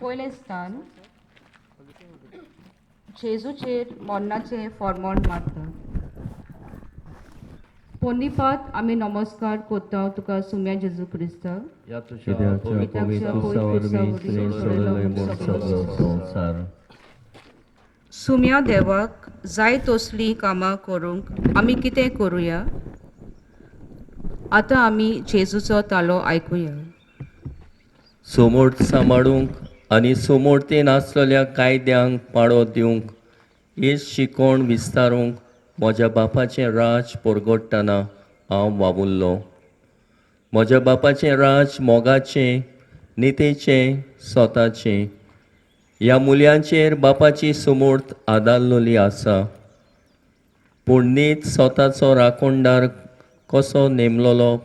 पयलें स्थान जेजूचेर मरणाचें फॉर्मोण मारता. पोन्नीपात आमी नमस्कार कोत्ता तुका सुम्या जेजू क्रिस्त, कित्याक तुज्या पवित्र कुर्सा वरवीं तुवें सोडयलोय म्हूण सगळो संवसार. सुम्या देवाक जाय तसलीं कामां करूंक आमी कितें करुया? आतां आमी जेजूचो तालो आयकुया. सोमोर्त सांबाळूंक आनी सोमोर्तेन आसलेल्या कायद्यांक पाळो दिवंक, हेच शिकोण विस्तारूंक म्हज्या बापाचें राज परगट्टना हांव वावुरलो. म्हज्या बापाचें राज मोगाचें, नितेचें, स्वताचें. ह्या मुल्यांचेर बापाची सुमूर्त आदारलेली आसा. पूण नीत स्वताचो राखणदार कसो नेमलोलो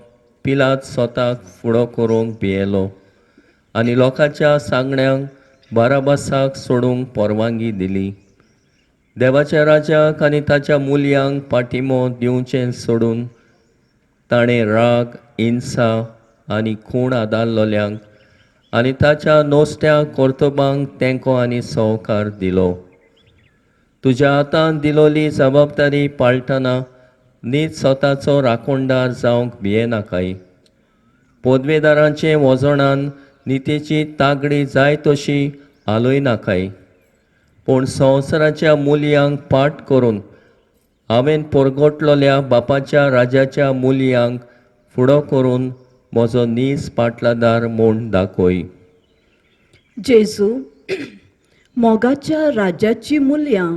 पिलात स्वताक फुडो करूंक भियेलो आनी लोकांच्या सांगण्यांक बाराबासाक सोडूंक परवानगी दिली. देवाच्या राजाक आनी ताच्या मुल्यांक पाठिंबो दिवचें सोडून ताणें राग, हिंसा आनी खूण आदारलोल्यांक आनी ताच्या नोस्त्या कर्तुबांक तेंको आनी सहकार दिलो. तुज्या हातान दिलोली जबाबदारी पाळटना नीत स्वताचो राखणदार जावंक भियेनाकाय. पदवेदारांचे वजनान नितीची तागडी जाय तशी हालयनाकाय, पूण संवसाराच्या मुल्यांक पाठ करून हांवें परगटलोल्या बापाच्या राजाच्या मुल्यांक फुडो करून म्हजो नीज पाटलादार म्हूण दाखय. जेजू, मोगाच्या राज्याची मुल्यां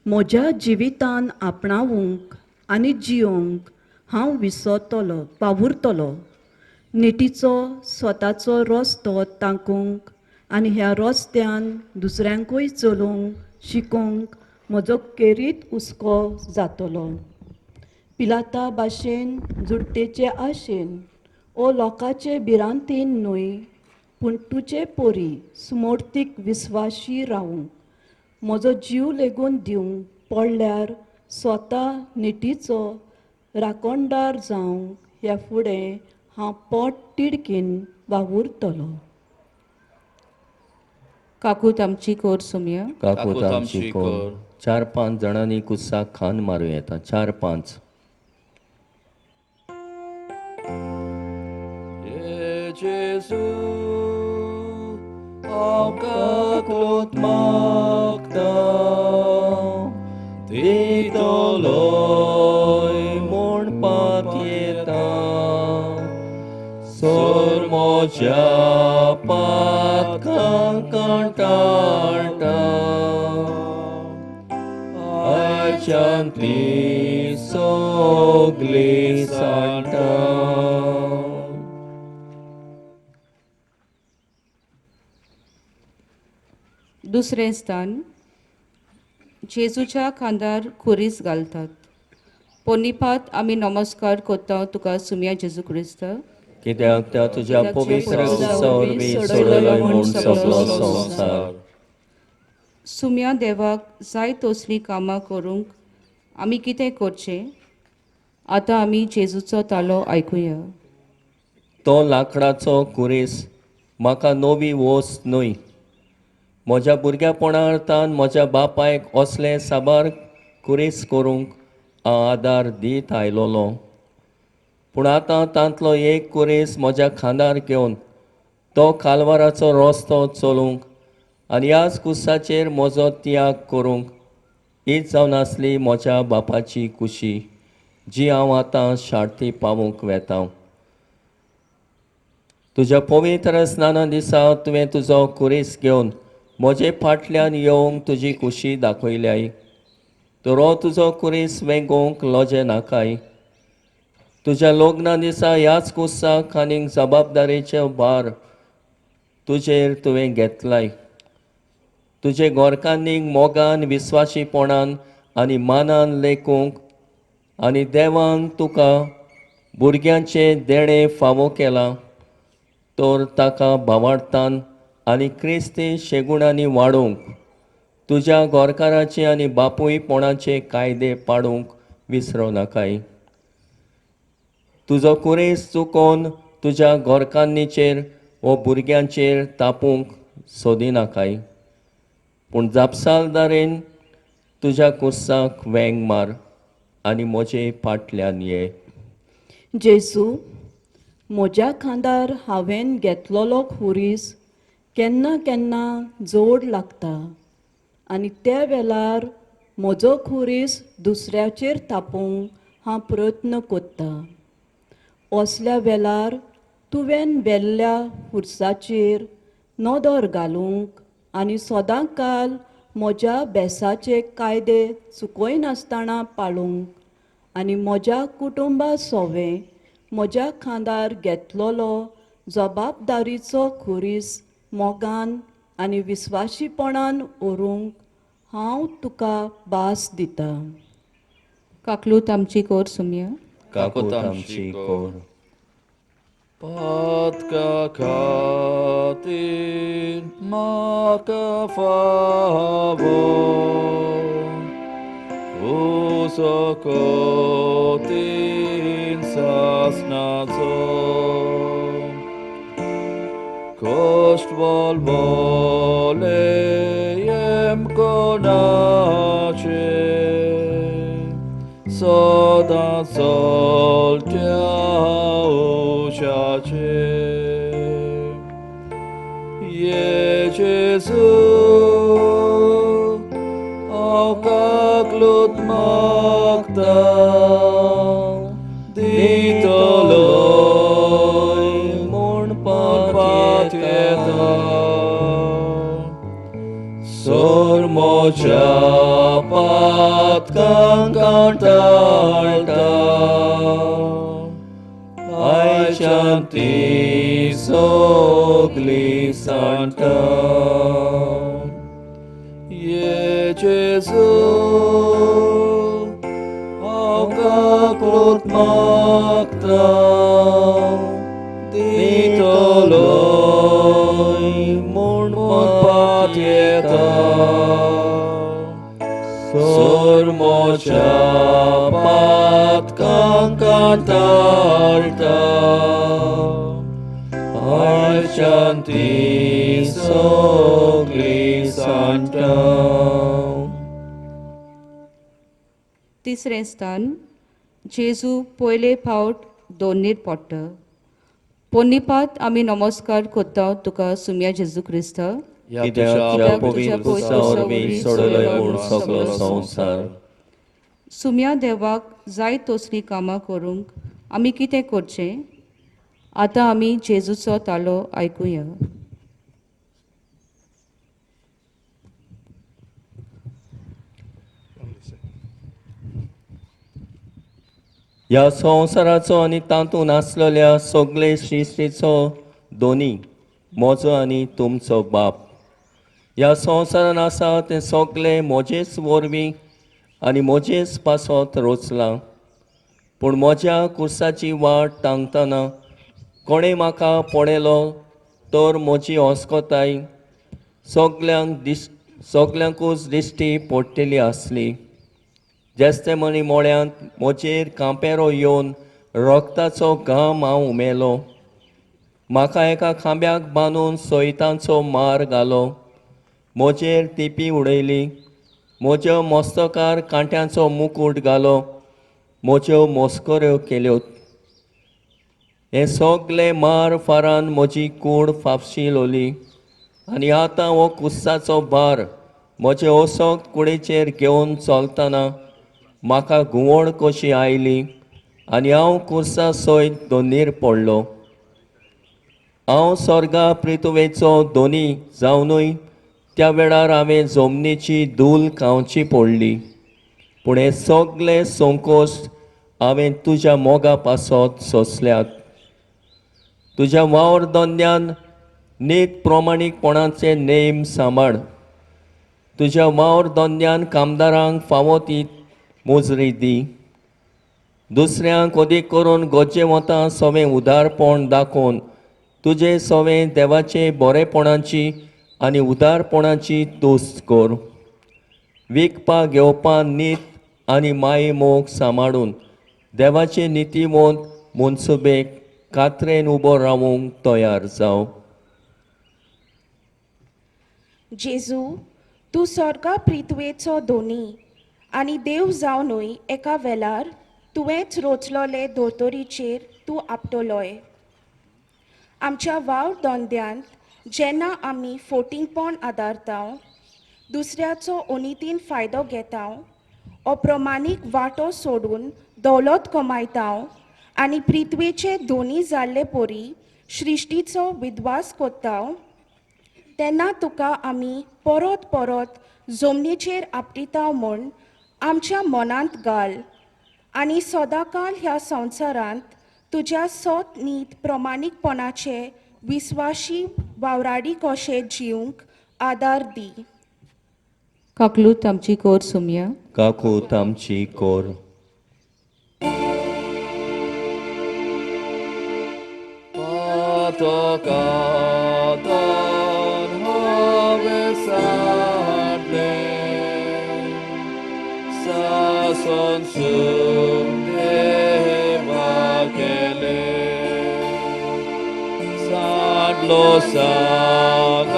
म्हज्या जिवितान आपणावूंक आनी जियोंक हांव विसरतलो वावुरतलो. नितीचो स्वताचो रस्तो तांकूंक आनी ह्या रस्त्यान दुसऱ्यांकूय चलोवंक शिकोवंक म्हजो केरीत हुस्को जातलो. पिलाता भाशेन जुट्टेचे आशेन ओ लोकांचे भिरांतीन न्हय, पूण तुजे पोरी सुमोर्तीक विस्वाशी रावूंक म्हजो जीव लेगून दिवंक पडल्यार स्वता नितीचो राखणदार जावंक ह्या फुडें हांव पोट तिडकीन वावुरतलो. काकूत आमची कोर सुम्या. काकूत आमची कोर. 4-5 जाणांनी कुसाक खान मारूं येता. 4-5. जेजू, हांव काकूत मागता, दितलोय म्हूण पातयेता. सोर म्हज्या पातकांक कंटाळटा, आयच्यान ती सगली सांडटा. दुसरें स्थान जेजूच्या खांदार खुरीस घालतात. पोन्नीपात आमी नमस्कार कोत्ता तुका सुम्या जेजू क्रिस्त, कित्याक त्या तुज्या पवित्र कुर्सा वरवीं सोडयलोय म्हूण सगळो संवसार. सुम्या देवाक जाय तसलीं कामां करूंक आमी कितें करचें? आतां आमी जेजूचो तालो आयकुया. तो लांकडाचो कुरीस म्हाका नवी वस्त न्हय. म्हज्या भुरग्यापणार्थान म्हज्या बापायक असले साबार कुरीस करूंक हांव आदार दीत आयलोलो. पूण आतां तांतलो एक कुरीस म्हज्या खांदार घेवन तो कालवाराचो रस्तो चलूंक आनी ह्याच कुसाचेर म्हजो त्याग करूंक हीच जावन आसली म्हज्या बापाची कुशी, जी हांव आतां शार्ती पावूंक वेता. तुज्या पवित्र स्नाना दिसा तुवें तुजो कुरीस घेवन म्हजे फाटल्यान येवंक तुजी कुशी दाखयल्याय. तर हो तुजो कुरीस वेंगोवंक लजे नाकाय. तुज्या लग्ना दिसा ह्याच कुसाक आनीक जबाबदारेचे भार तुजेर तुवें घेतलाय. तुजे गोरकांनीक मोगान, विस्वाशीपणान आनी मानान लेखूंक आनी देवान तुका भुरग्यांचें देणें फावो केलां, तर ताका भावार्थान आनी क्रिस्ती शेगुणांनी वाडोवंक तुज्या गोरकाराचे आनी बापूयपणाचे कायदे पाडूंक विसरो नाकाय. तुजो कुरेस चुकोवन तुज्या गोरकान्नीचेर वो भुरग्यांचेर तापूंक सोदिनाकाय, पूण जापसालदारेन तुज्या कुर्साक वेंग मार आनी म्हजे फाटल्यान ये. जेजू, म्हज्या खांदार हांवें घेतलेलो खुरीस केन्ना केन्ना जोड लागता आनी त्या वेळार म्हजो खुरीस दुसऱ्याचेर तापोवंक हांव प्रयत्न करता. असल्या वेळार तुवें व्हेल्ल्या खुर्साचेर नदर घालूंक आनी सदां काल म्हज्या बेसाचे कायदे चुकयनासतना पाळूंक आनी म्हज्या कुटुंबा सोवें म्हज्या खांदार घेतलेलो जबाबदारीचो खुरीस मोगान आनी विस्वाशीपणान व्हरूंक हांव तुका भास दितां. काकलूत आमची कोर सुमया. काकूत आमची कोर. पातका खातीर म्हाका फावो उसकोतीन सासनाचो कश्ट बोलबोले येम कोणाचे सदां चलत्या उशाचे. ये जेजू, हांव काकलूत मागता दितलोय म्हूण पातयेता. सोर म्हज्या पातकांक कांटाळटा, आयच्यान ती सगली सांडटा. ये जेजू, हांव काकलूत मागता दितलोय म्हूण पातयेता. सोर म्हज्या पातकांक कांटाळटा, आयच्यान ती सगली सांडटा. तिसरें स्थान, जेजू पयले फावट दोनीर पडटा. पोन्नीपात आमी नमस्कार करता तुका सुमया जेजू क्रिस्त. कित्याक तुज्या पवित्र कुर्सा वरवीं सोडयलो म्हूण सगलो संवसार. सुमया देवाक जाय तसलीं कामां करूंक आमी कितें करचें? आतां आमी जेजूचो तालो आयकुया. ह्या संवसाराचो आनी तातूंत आसलेल्या सगळे सृश्टीचो दोनी म्हजो आनी तुमचो बाप. ह्या संवसारान आसा तें सगळें म्हजेच वरवीं आनी म्हजेच पासत रचलां. पूण म्हज्या कुर्साची वाट तांगतना कोणें म्हाका पळयलो तर म्हजी अस्कताय सगल्यांकूच दिश्टी पडटली आसली. जेस्तेमनी मोळ्यांत म्हजेर कांपेरो येवन रगताचो घाम हांव उमेलो. म्हाका एका खांब्याक बांदून सोयतांचो मार घालो. म्हजेर तिपी उडयली. म्हज्या मस्तकार कांट्यांचो मुकूट घालो. म्हज्यो मस्कऱ्यो केल्यो. हे सगळे मार फारान म्हजी कूड फाफशी लोली आनी आतां हो कुस्साचो भार म्हजे असक्त कुडीचेर घेवन चलतना म्हाका घुंवळ कशी आयली आनी हांव कुर्सा सयत दोनीर पडलो. हांव स्वर्गा पृथ्वेचो दोनी जावनूय त्या वेळार हांवें जमनीची धूल खावची पडली. पूण हे सगळे संकोश हांवें तुज्या मोगा पासत सोंसल्यात. तुज्या वावर धंद्यान नीत प्रमाणीकपणाचे नेम सांबाळ. तुज्या वावर धंद्यान कामदारांक फावो ती मुजरी दी. दुसऱ्यांक अदीक करून गरजेवंतां सवें उदारपण दाखोवन तुजे सवें देवाचे बरेपणाची आनी उदारपणाची तुस्त कर. विकपा घेवपा नीत आनी माये मोग सांबाळून देवाचे नितीवंत मनसुबेक कात्रेन उबो रावूंक तयार जावं. जेजू, तूं स्वर्गा प्रिथवेचो धोनी आनी देव जावनूय एका वेळार तुवेंच रोचलोले दोतोरीचेर तूं आपटलोय. आमच्या वावर धंद्यांत जेन्ना आमी फोटिंगपण आदारता, दुसऱ्याचो अनितीन फायदो घेता, अप्रमाणीक वांटो सोडून दौलत कमायता आनी प्रिथवेचे धोनी जाल्ले परी सृश्टीचो विद्वास कोत्ता, तेन्ना तुका आमी परत परत जमनीचेर आपटिता म्हूण आमच्या मनांत घाल आनी सदांकाल ह्या संवसारांत तुज्या सत नीत प्रमाणीकपणाचे विस्वाशी वावराडी कशें जिवंक आदार दी. काकलूत आमची कोर सुमया. काकूत आमची कोर. पातकांतल्यान हांवें सांडलें, सासन सूख देवा केलें. सांडलो सांगात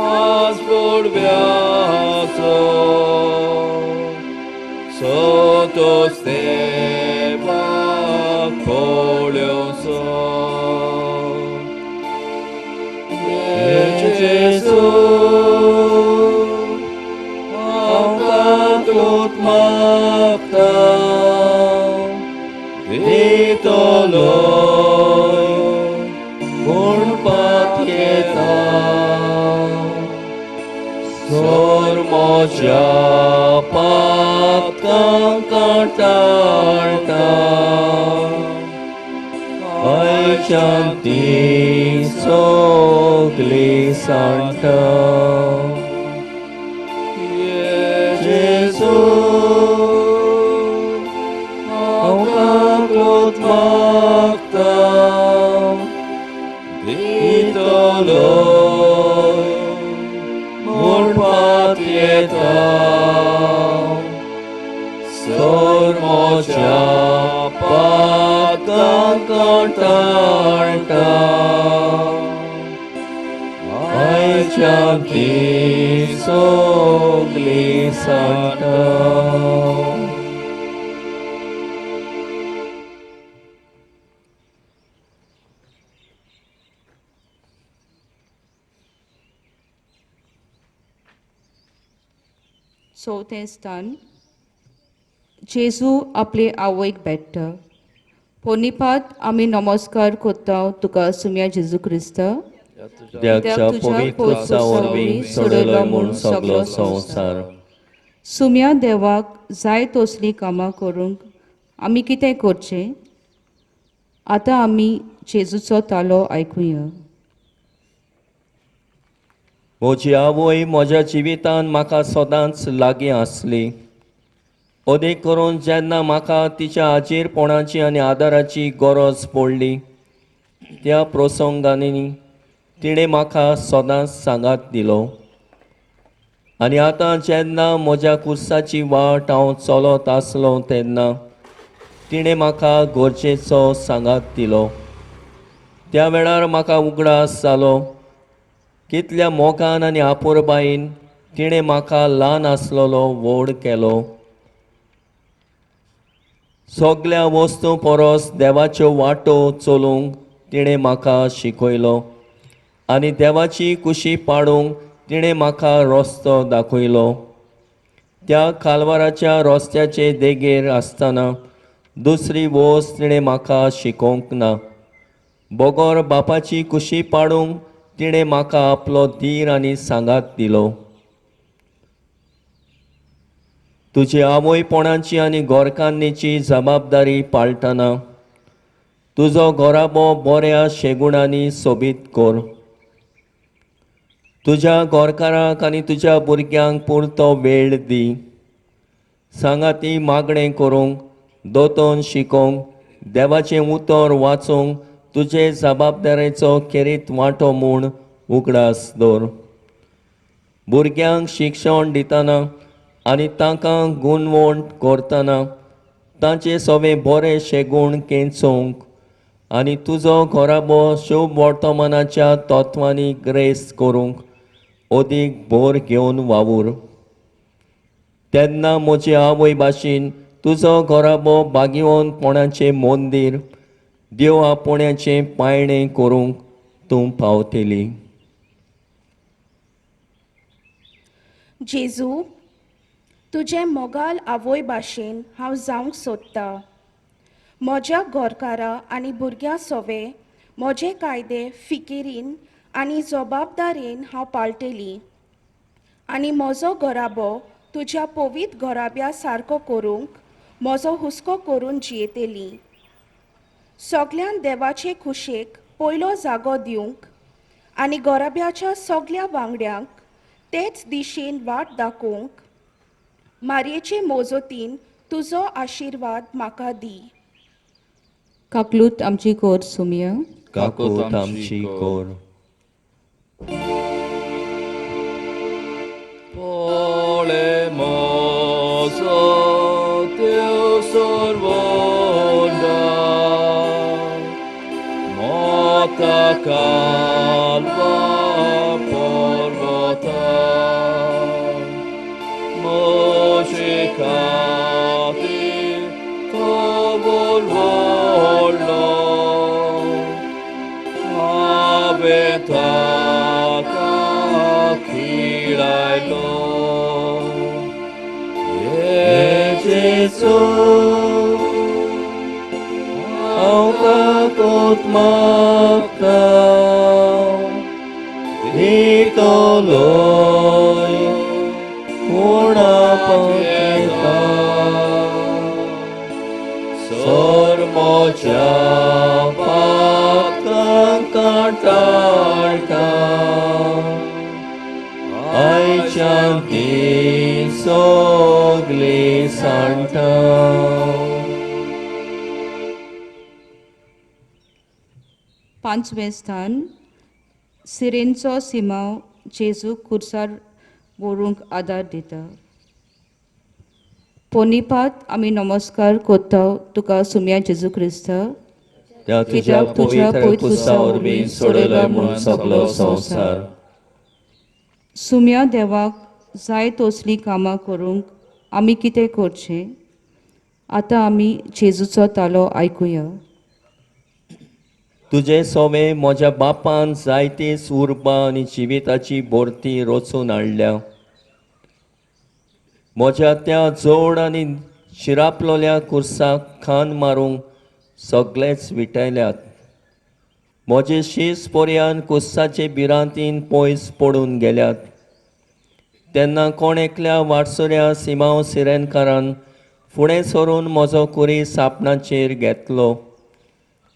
आज पुडव्याचो, सोतोस देवाक पळोवचो. जेजू, हांव काकूत मागता, दितलो म्हूण पातयेता. सोर म्हज्या पातकांक कांटाळटा, आयच्यान ती सगली सांडटा. जेजू, हांव काकूत मागता, दितलो म्हूण पातयेता. सोर म्हज्या पातकांक कांटाळटा, आयच्यान ती सगली सांडटा. चवथें स्थान. जेजू आपले आवयक भेट्टा. पोनिपात आमी नमस्कार कोत्ता तुका सुम्या जेजू क्रिस्ता, देवाच्या पवित्र वरवीं सोडयलो म्हूण सगलो संवसार. सुम्या देवाक जाय तसलीं कामां करूंक आमी कितें करचें? आतां आमी जेजूचो तालो आयकुया. म्हजी आवय म्हज्या जिवितान म्हाका सदांच लागीं आसली, अदीक करून जेन्ना म्हाका तिच्या आजीरपणाची आनी आदाराची गरज पडली त्या प्रसंगांनी तिणें म्हाका सदांच सांगात दिलो. आनी आतां जेन्ना म्हज्या कुर्साची वाट हांव चलत आसलो तेन्ना तिणें म्हाका गरजेचो सांगात दिलो. त्या वेळार म्हाका उगडास जालो कितल्या मोगान आनी आपुरबायेन तिणें म्हाका ल्हान आसलेलो व्हड केलो. सगल्या वस्तूं परस देवाच्यो वाटो चलूंक तिणें म्हाका शिकयलो आनी देवाची कुशी पाडूंक तिणें म्हाका रस्तो दाखयलो. त्या कालवाराच्या रस्त्याचे देगेर आसतना दुसरी वस्त तिणें म्हाका शिकोवंक ना, बगर बापाची कुशी पाडूंक तिणें म्हाका आपलो धीर आनी सांगात दिलो. तुजी आवयपणाची आनी गोरकान्नीची जबाबदारी पाळटना तुजो घराबो बऱ्या शेगुणांनी सोबीत कर. तुज्या गोरकाराक आनी तुज्या भुरग्यांक पुरतो वेळ दी. सांगाती मागणें करूंक, दोतोन शिकोवंक, देवाचें उतर वाचूंक तुजे जबाबदारेचो खेरीत वांटो म्हूण उगडास दवर. भुरग्यांक शिक्षण दितना आनी तांकां गुणवण करतना तांचे सगळे बरे शेगूण केंचोवंक आनी तुजो घराबो शुभ वर्तमानाच्या तत्वांनी ग्रेस करूंक अदीक भर घेवन वावूर. तेन्ना म्हजे आवय भाशेन तुजो घराबो भाग्यवंतपणाचें मंदीर देव आपोवण्याचें पायणें करूंक तूं पावतली. जेजू, तुजें मोगाल आवय भाशेन हांव जावंक सोदतां. म्हज्या घरकारा आनी भुरग्यां सोवे म्हजे कायदे फिकिरीन आनी जबाबदारेन हांव पाळटेली आनी म्हजो घराबो तुज्या पवित्र घराब्या सारको करूंक म्हजो हुस्को करून जियेतली. सगल्यान देवाचे खुशेक पयलो जागो दिवंक आनी घराब्याच्या सगल्या वांगड्यांक तेच दिशेन वाट दाखोवंक मारयेचे मोजोतीन तुजो आशिर्वाद म्हाका दी. काकलूत आमची कोर सुमिया. काकूत आमची कोर. पळे म्हजो देव सर्वोंडा, मोता कालवा पर्वता, म्हजे खातीर तो बोलवडलो, हांवें ताका खिळायलो. हे जेजू, हांव काकूत मागता, दितलोय उणा पळयता, सर म्हज्या पातकांक टाळटा, आयच्यान ती सगली सांडटा. पांचवें स्थान सिरेनचो सिमांव जेजूक खुर्सार व्हरूंक आदार दिता. पोनिपात आमी नमस्कार कोत्ता तुका सुम्या जेजू क्रिस्ता, त्या तुज्या पवित्र खुर्सा वरवीं सोडयलो म्हूण सगलो संवसार. सुम्या देवाक जाय तसलीं कामां करूंक आमी कितें करचें? आतां आमी जेजूचो तालो आयकुया. तुजे सोवे म्हज्या बापान जायतीच उर्बा आनी जिविताची भरती रचून हाडल्या. म्हज्या त्या जोड आनी शिरापलोल्या कुर्साक खान मारूंक सगळेच विटयल्यात. म्हजे शीस पर्यान कुर्साचे भिरांतीन पयस पडून गेल्यात. तेन्ना कोण एकल्या वाटसुऱ्या सिमांव सिरेनकारान फुडें सरून म्हजो कुरीस आपणाचेर घेतलो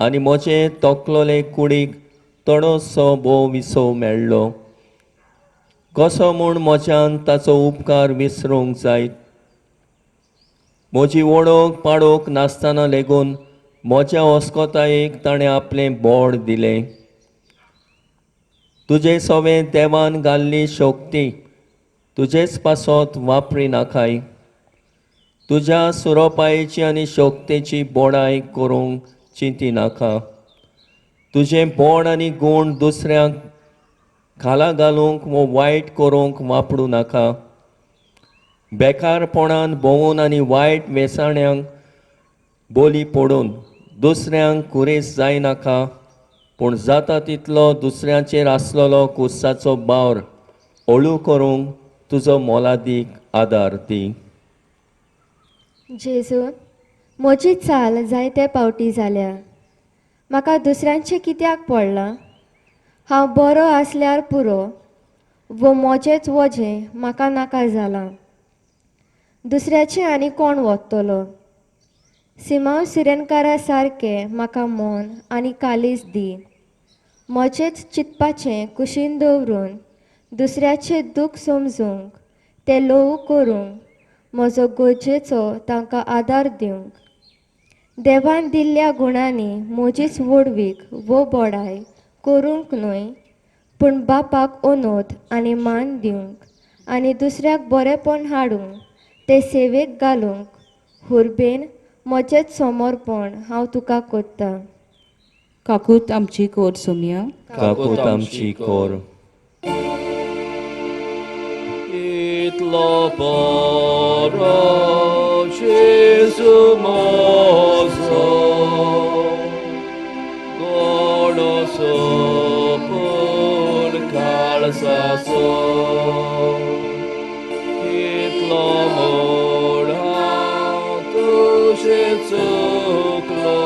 आनी म्हजे तोखलोले कुडीक थोडोसो भोव विसव मेळ्ळो. कसो म्हूण म्हज्यान ताचो उपकार विसरूंक जायत? म्हजी वळख पाडोवंक नासतना लेगून म्हज्या अस्कोतायेक ताणें आपलें बोड दिलें. तुजे सोवे देवान घाल्ली शक्ती तुजेच पासत वापरी नाकाय. तुज्या सुरोपायेची आनी शक्तेची बोडाय करूंक चिंती नाका. तुजें बोड आनी गूण दुसऱ्यांक खाला घालूंक वो वायट करूंक वापरूं नाका. बेकारपणान भोंवून आनी वायट वेसाण्यांक बोली पडून दुसऱ्यांक कुरेस जायनाका, पूण जाता तितलो दुसऱ्यांचेर आसलेलो कुर्साचो बावर हळू करूंक तुजो मोलादीक आदार दी. जेजू, म्हजी चाल जायते पावटी जाल्या. म्हाका दुसऱ्यांचें कित्याक पडलां? हांव बरो आसल्यार पुरो, वो म्हजेंच वजें म्हाका नाका जालां. दुसऱ्याचें आनी कोण वतलो? सिमांव सिरेनकारा सारकें म्हाका मन आनी कालीज दी. म्हजेंच चिंतपाचें कुशीन दवरून दुसऱ्याचें दूख समजूंक, तें ल्हवू करूंक, म्हजो गरजेचो तांकां आदार दिवंक. देवान दिल्ल्या गुणांनी म्हजीच व्हडवीक वो बडाय करूंक न्हय, पूण बापाक अनोद आनी मान दिवंक आनी दुसऱ्याक बरेंपण हाडूंक, ते सेवेक घालूंक हुर्बेन म्हजेंच समर्पण हांव तुका कोत्तां. काकूत आमची कोर सुमया. काकूत आमची कोर. कितलो बरो जेजू म्हजो गोडसो पूण काळजाचो कितलो म्हूण हांव तुजें चुकलो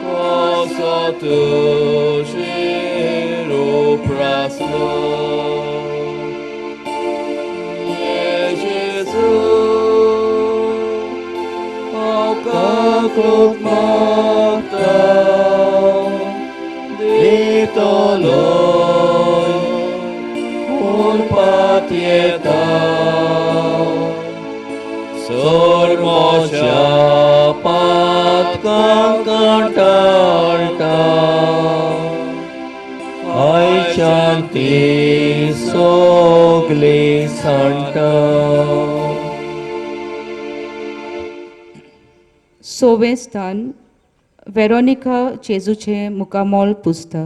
कसो तुजेर उप्रासलो ये जेजू हांव काकूट मागता दितलोय पूण पातयेता सोड म्हज्या पातकांक कंटाळटा आयच्यान ती सगली सांडटा. सवें स्थान वेरोनिका जेजूचें मुखामोल पुजता.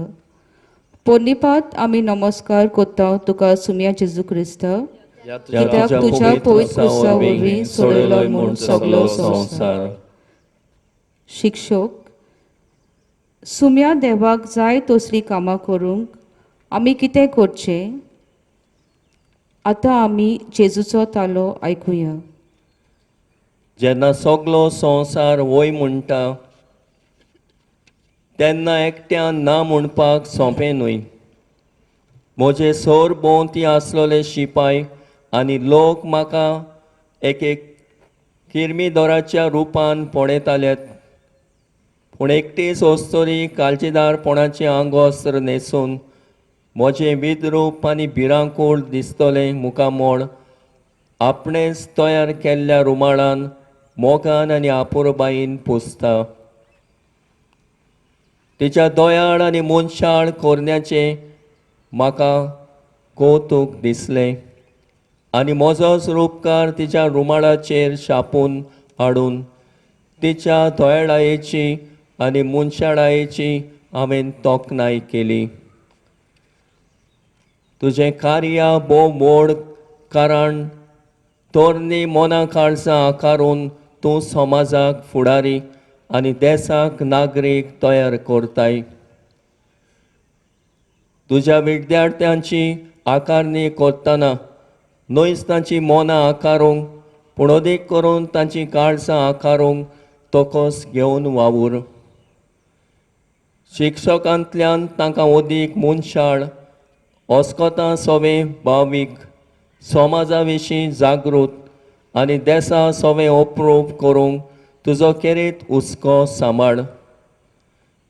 पोन्नीपात आमी नमस्कार कोत्ता तुका सुम्या जेजू क्रिस्त, कित्याक तुज्या पवित्र क्रुसा वरवीं सोडयलो म्हूण सगलो संवसार. शिक्षक, सुम्या देवाक जाय तसलीं कामां करूंक आमी कितें करचें? आतां आमी जेजूचो तालो आयकुया. जेन्ना सगलो संवसार वय म्हणटा तेन्ना एकट्यान ना म्हणपाक सोंपें न्हय. म्हजे सोर भोंवती आसलेले शिपाय आनी लोक म्हाका एक एक किर्मीदोराच्या रुपान पळयताले, पूण एकटीच अस्तुरी काळजीदारपणाचें आंगवस्त्र न्हेसून म्हजें विद्रूप आनी भिरांकूळ दिसतलें मुखामळ आपणेंच तयार केल्ल्या रुमाळान मोगान आनी आपुरबायेन पुसता. तिच्या दयाळ आनी मनशाळ करण्याचें म्हाका कौतूक दिसलें आनी म्हजोच रुपकार तिच्या रुमाळाचेर छापून हाडून तिच्या दयाळायेची आनी मनशाळायेची हांवें तोखणाय केली. तुजें कार्य भोव व्हड, कारण तरणी मनां काळजां आकारून तूं समाजाक फुडारी आनी देसाक नागरीक तयार करताय. तुज्या विद्यार्थ्यांची आकारणी करतना न्हयच तांची मनां आकारूंक, पूण अदीक करून तांची काळजां आकारूंक तोकोस घेवन वावूर. शिक्षकांतल्यान तांकां अदीक मनशाळ, अस्कतां सोवें भावीक, समाजा विशीं जागृत आनी देसा सोवें अप्रूप करूंक तुजो खेरीत हुस्को सांबाळ.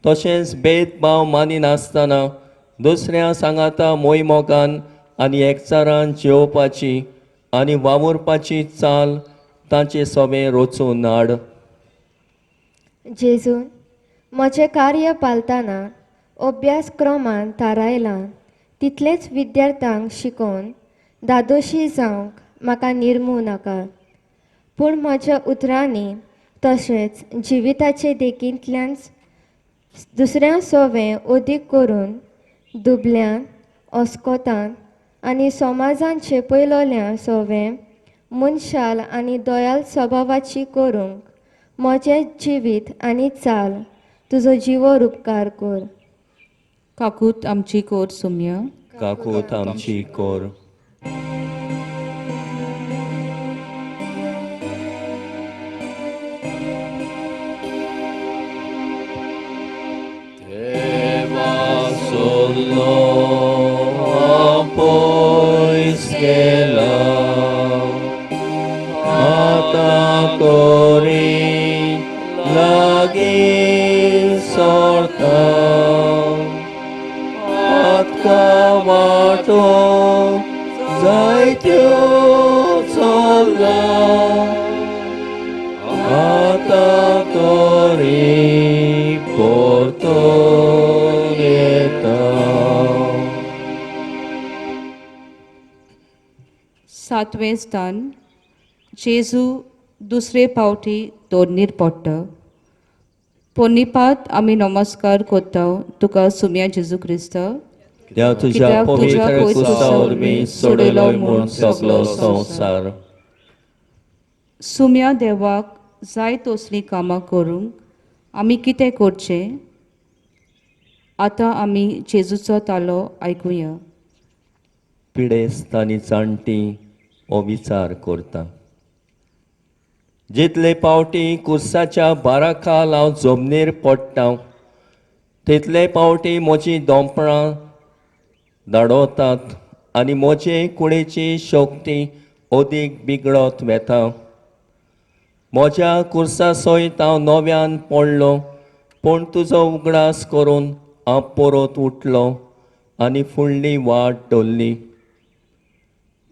तशेंच भेदभाव मानिनासतना दुसऱ्या सांगाता मोयमोगान आनी एकचारान जियोवपाची आनी वावुरपाची चाल तांचे सोबें रचून हाड. जेजून म्हजें कार्य पालतना अभ्यासक्रमान थारायलां तितलेंच विद्यार्थ्यांक शिकोवन धादोशी जावंक म्हाका निर्मूं नाका, पूण म्हज्या उतरांनी तशेंच जिविताचे देखींतल्यान दुसऱ्यां सोवें अदीक करून दुबल्यान, अस्कोतान आनी समाजांचे पयलोल्या सोवें मनशाल आनी दयाल स्वभावाची करूंक म्हजें जिवीत आनी चाल तुजो जिवो रुपकार कर. काकूत आमची कोर सुम्या. काकूत आमची कोर. देवा सोल्लो हांव पयस गेला, आतां तरी लागीं सरता. आतां वाटो जायत्यो चल्ला, आतां तरी परतून येता. सातवें स्थान जेजू दुसरे पावटी दोर्नीर पडटा. पोन्नीपात आमी नमस्कार कोत्ता तुका सुम्या जेजू क्रिस्त, त्या तुज्या कित्याक तुज्या पवित्र पवित्र कुसा वरवीं सोडयलो म्हूण सगलो संवसार. सुम्या देवाक जाय तसलीं कामां करूंक आमी कितें करचें? आतां आमी जेजूचो तालो आयकुया. पिडेस्त आनी जाणटी हो विचार करता. जितले पावटी कुर्साच्या बाराखाल हांव जमनीर पडटा तितले पावटी म्हजी दोंपणां धाडवतात आनी म्हजे कुडीची शक्ती अदीक बिगडत वेता. म्हज्या कुर्सा सयत हांव नव्यान पडलो, पूण तुजो उगडास करून हांव परत उठलो आनी फुडली वाट धरली.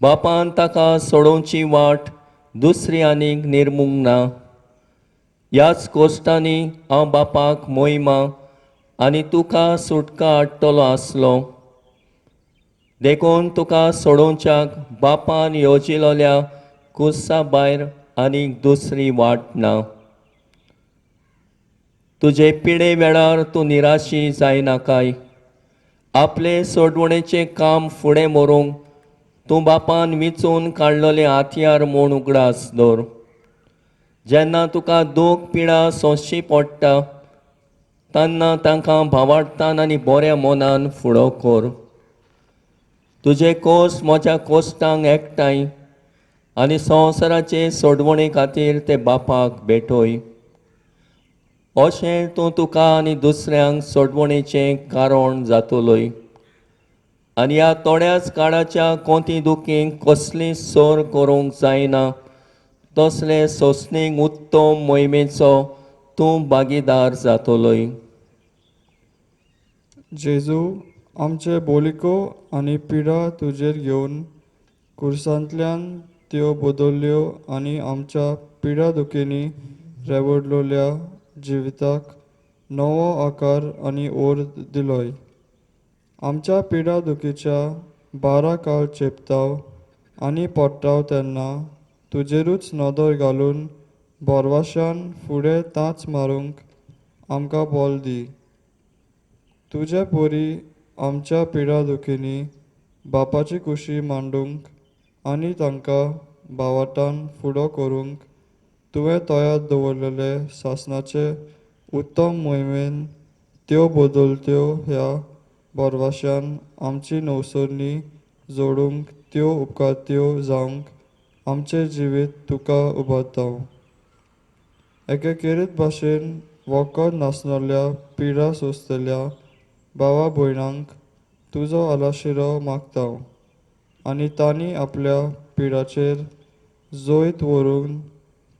बापान ताका सोडोवची वाट दुसरी आनीक निर्मूंक ना. ह्याच कोश्टांनी हांव बापाक मोहिमा आनी तुका सुटका हाडटलो आसलो. देखून तुका सोडोवच्याक बापान येवजिलोल्या कुर्सा भायर आनीक दुसरी वाट ना. तुजे पिडे वेळार तूं निराशी जायनाकाय. आपले सोडवणेचें काम फुडें व्हरूंक तूं बापान विंचून काडलेलें हातयार म्हूण उगडास दवर. जेन्ना तुका दूख पिडा सोंसची पडटा तेन्ना तांकां भावार्थान आनी बऱ्या मनान फुडो कर. तुजे कोस म्हज्या कोश्टांक एकठांय आनी संवसाराचे सोडवणे खातीर ते बापाक भेटय. अशें तूं तुका आनी दुसऱ्यांक सोडवणेचें कारण जातलोय आनी ह्या थोड्याच काळाच्या कोती दुखींक कसली सर करूंक जायना तसले सोंसणीक उत्तम मोहिमेचो तूं भागीदार जातलोय. जेजू, आमचे बोलिको आनी पिडा तुजेर घेवन कुर्सांतल्यान त्यो बदल्ल्यो आनी आमच्या पिडा दुखींनी रेवडलोल्या जिविताक नवो आकार आनी ओर दिलोय. आमच्या पिडा दुखीच्या बारा काळ चेपताव आनी पडटाव तेन्ना तुजेरूच नदर घालून बोरवाशान फुडें तांच मारूंक आमकां बल दी. तुजे परी आमच्या पिडा दुखींनी बापाची कुशी मांडूंक आनी तांकां भावाटान फुडो करूंक तुवें तयार दवरलेले सासणाचे उत्तम मोहिमेन त्यो बदलत्यो ह्या बोरवाशान आमची नवसरणी जोडूंक त्यो उपकारत्यो जावंक आमचें जिवीत तुका उबारता. एके खेरीत भाशेन वखद नासलेल्या पिडा सोंसतल्या भावा भयणांक तुजो आलाशिरो मागता आनी तांणी आपल्या पिडाचेर जैत व्हरून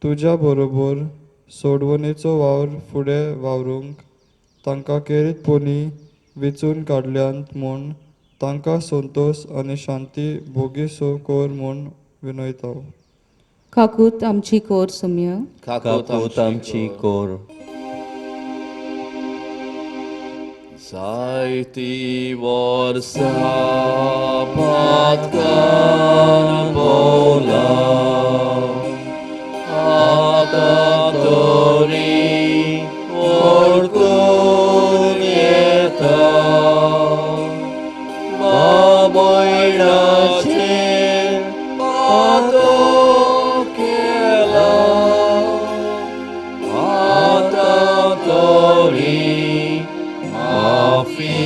तुज्या बरोबर सोडवणेचो वावर फुडें वावरूंक तांकां खेरीतपणी विंचून काडल्यांत म्हूण तांकां संतोश आनी शांती भोगीसो कर म्हूण विनयता. काकूत आमची कोर सुम्या. काकूत आमची कोर. जायती वर्सां पातकान भोवला, आतां तरी वळखून येता. बाबयणाचेर पातक केला, आतां तरी माफी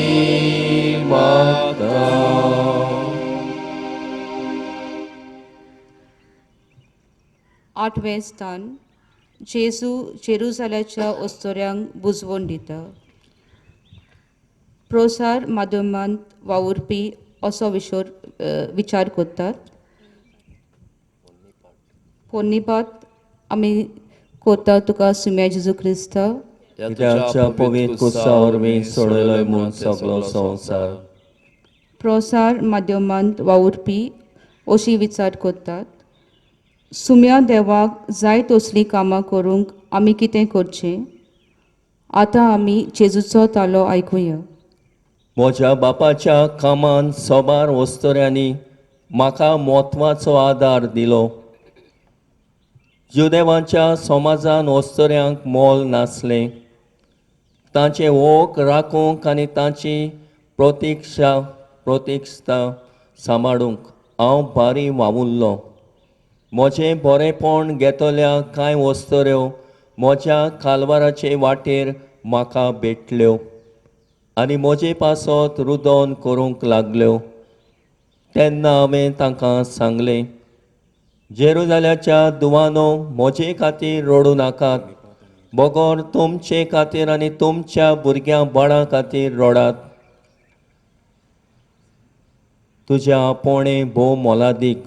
मागता. आठवें स्थान जेजू जेरुजाल्याच्या अस्तोऱ्यांक बुजवण दिता. प्रसार माध्यमांत वावुरपी असो विशोर विचार करतात. पोन्नीपात आमी करता तुका सुम्या जेजू क्रिस्ता. कित्याच्या पवित्र कुर्सा वरवीं सोडयलोय म्हूण सगलो संवसार. प्रसार माध्यमांत वावुरपी अशी विचार करतात. सुम्या देवाक जाय तसलीं कामां करूंक आमी कितें करचें? आतां आमी जेजूचो तालो आयकुया. म्हज्या बापाच्या कामान सोबार वस्तुऱ्यांनी म्हाका म्हत्वाचो आदार दिलो. जुदेवांच्या समाजान वस्तुऱ्यांक मोल नासलें. तांचे वोक राखूंक आनी तांची प्रतिक्षा प्रतिश्ठा सांबाळूंक हांव भारी वावुरलो. म्हजें बरेंपण घेतल्या कांय वस्तऱ्यो म्हज्या कालवाराचे वाटेर म्हाका भेटल्यो आनी म्हजे पासत रुदन करूंक लागल्यो. तेन्ना हांवें तांकां सांगलें, जेरुजाल्याच्या दुवानो म्हजे खातीर रडूं नाकात, बगर तुमचे खातीर आनी तुमच्या भुरग्यां बाळां खातीर रडात. तुज्या आपोवणें भोव मोलादीक,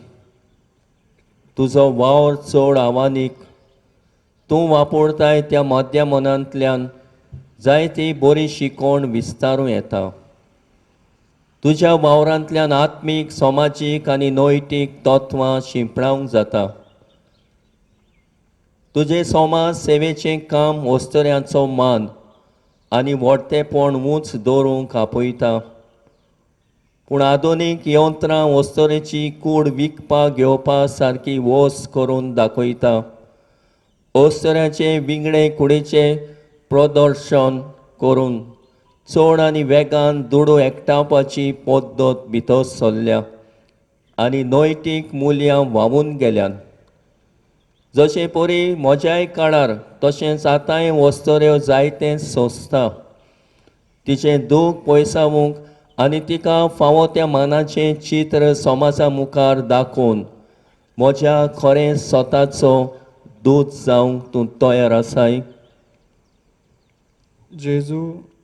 तुजो वावर चड आव्हानीक. तूं वापरताय त्या माध्यमांतल्यान जायती बरी शिकवण विस्तारूं येता. तुज्या वावरांतल्यान आत्मीक, समाजीक आनी नैतीक तत्वां शिंपडावंक जाता. तुजें समाज सेवेचें काम वस्तऱ्यांचो मान आनी व्हडतेपण उंच दवरूंक आपयता. पूण आधुनीक यंत्रां वस्तरेची कूड विकपा घेवपा सारकी वस करून दाखयता. अस्तऱ्याचे विंगडे कुडीचें प्रदर्शन करून चड आनी वेगान दुडू एकठांवपाची पद्दत भितर सरल्या आनी नैतीक मुल्यां व्हांवून गेल्यात. जशें परी म्हज्याय काळार तशेंच आतांय वस्तऱ्यो जायतें सोंसता. तिचें दूख पयसावूंक आनी तिका फावो त्या मानाचें चित्र समाजा मुखार दाखोवन म्हज्या खरें स्वताचो दूत जावंक तूं तयार आसाय? जेजू,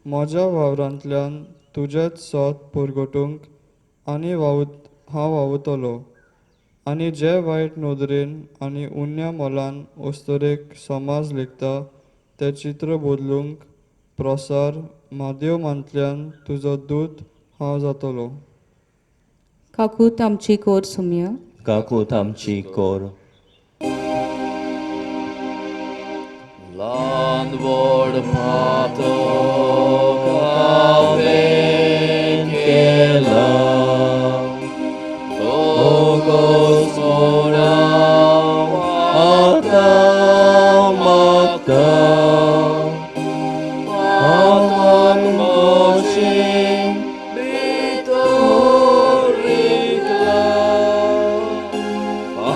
म्हज्या वावरांतल्यान तुजेंच सोद परगटूंक आनी हांव वावुरतलो आनी जे वायट नदरेन आनी उण्या मोलान अस्तरेक समाज लेखता तें चित्र बदलूंक प्रसार माध्यमांतल्यान तुजो दूत हांव जातलो. काकूत आमची कोर सुमया. काकूत आमची कोर. ल्हान व्हड पातक हांवें केलां, बोगस म्हूण हांव आतां मागतां. हातान म्हजें भितर रिगलां,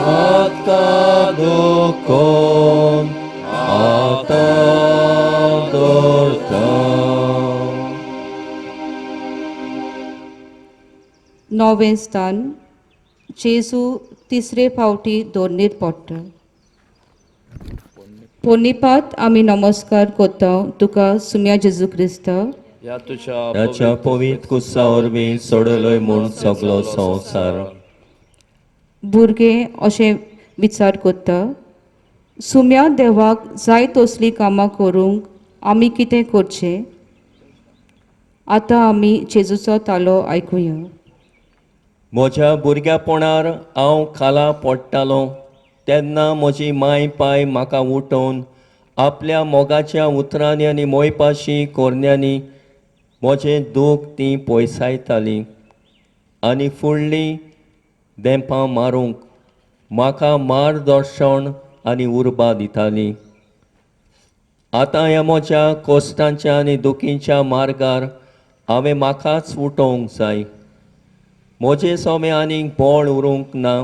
आतां दुखोन आतां दवरतां. णवें स्थान, जेजू तिसरे फावटी दोर्नीर पडटा. पोनिपात आमी नमस्कार करता तुका सुम्या जेजू क्रिस्ता, ह्या तुज्या ह्याच्या पवित्र कुसा वरवीं सोडलोय म्हूण सगलो संवसार. भुरगे अशें विचार करता, सुम्या देवाक जाय तसलीं कामां करूंक आमी कितें करचें? आतां आमी जेजूचो तालो आयकुया. म्हज्या भुरग्यापणार हांव खाला पडटालो तेन्ना म्हजी माय पाय म्हाका उठोवन आपल्या मोगाच्या उतरांनी आनी मोयपाशी कोरण्यांनी म्हजें दूख तीं पयसायतालीं आनी फुडलीं देंपां मारूंक म्हाका मार्गदर्शन आनी उर्बा दितालीं. आतां ह्या म्हज्या कश्टांच्या आनी दुखीच्या मार्गार हांवें म्हाकाच उठोवंक जाय. म्हजें सोमें आनीक बळ उरूंक ना.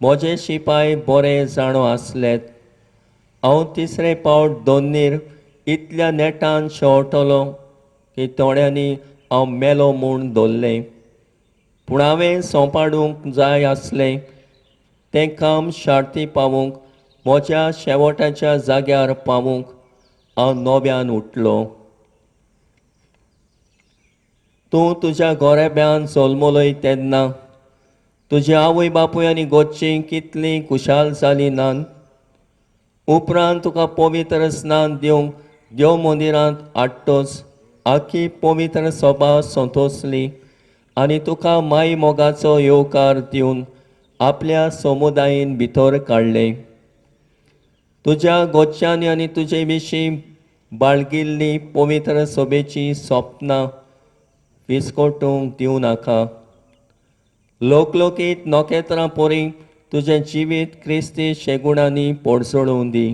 म्हजे शिपाय बरे जाणो आसलेत. हांव तिसरे पावट दोन्नीर इतल्या नेटान शेंवटलो की थोड्यांनी हांव मेलो म्हूण धरलें. पूण हांवें सोंपाडूंक जाय आसलें तें काम शार्ती पावूंक म्हज्या शेवटाच्या जाग्यार पावूंक हांव नव्यान उठलो. तूं तुज्या गोरेब्यान जल्मलोय तेन्ना तुजी आवय बापूय आनी गोच्ची कितली खुशाल जाली नान. उपरांत तुका पवित्र स्नान दिवंक देव मंदिरांत हाडटोच आखी पवित्र सभा संतोसली आनी तुका माई मोगाचो येवकार दिवन आपल्या समुदायेन भितर काडलें. तुज्या गोच्यांनी आनी तुजे विशीं बाळगिल्ली पवित्र सभेची सपनां विस्कोटूंक दिवं नाका. लोकलोकीत नखेत्रां परी तुजें जिवीत क्रिस्ती शेगुणांनी पोडसळून दी.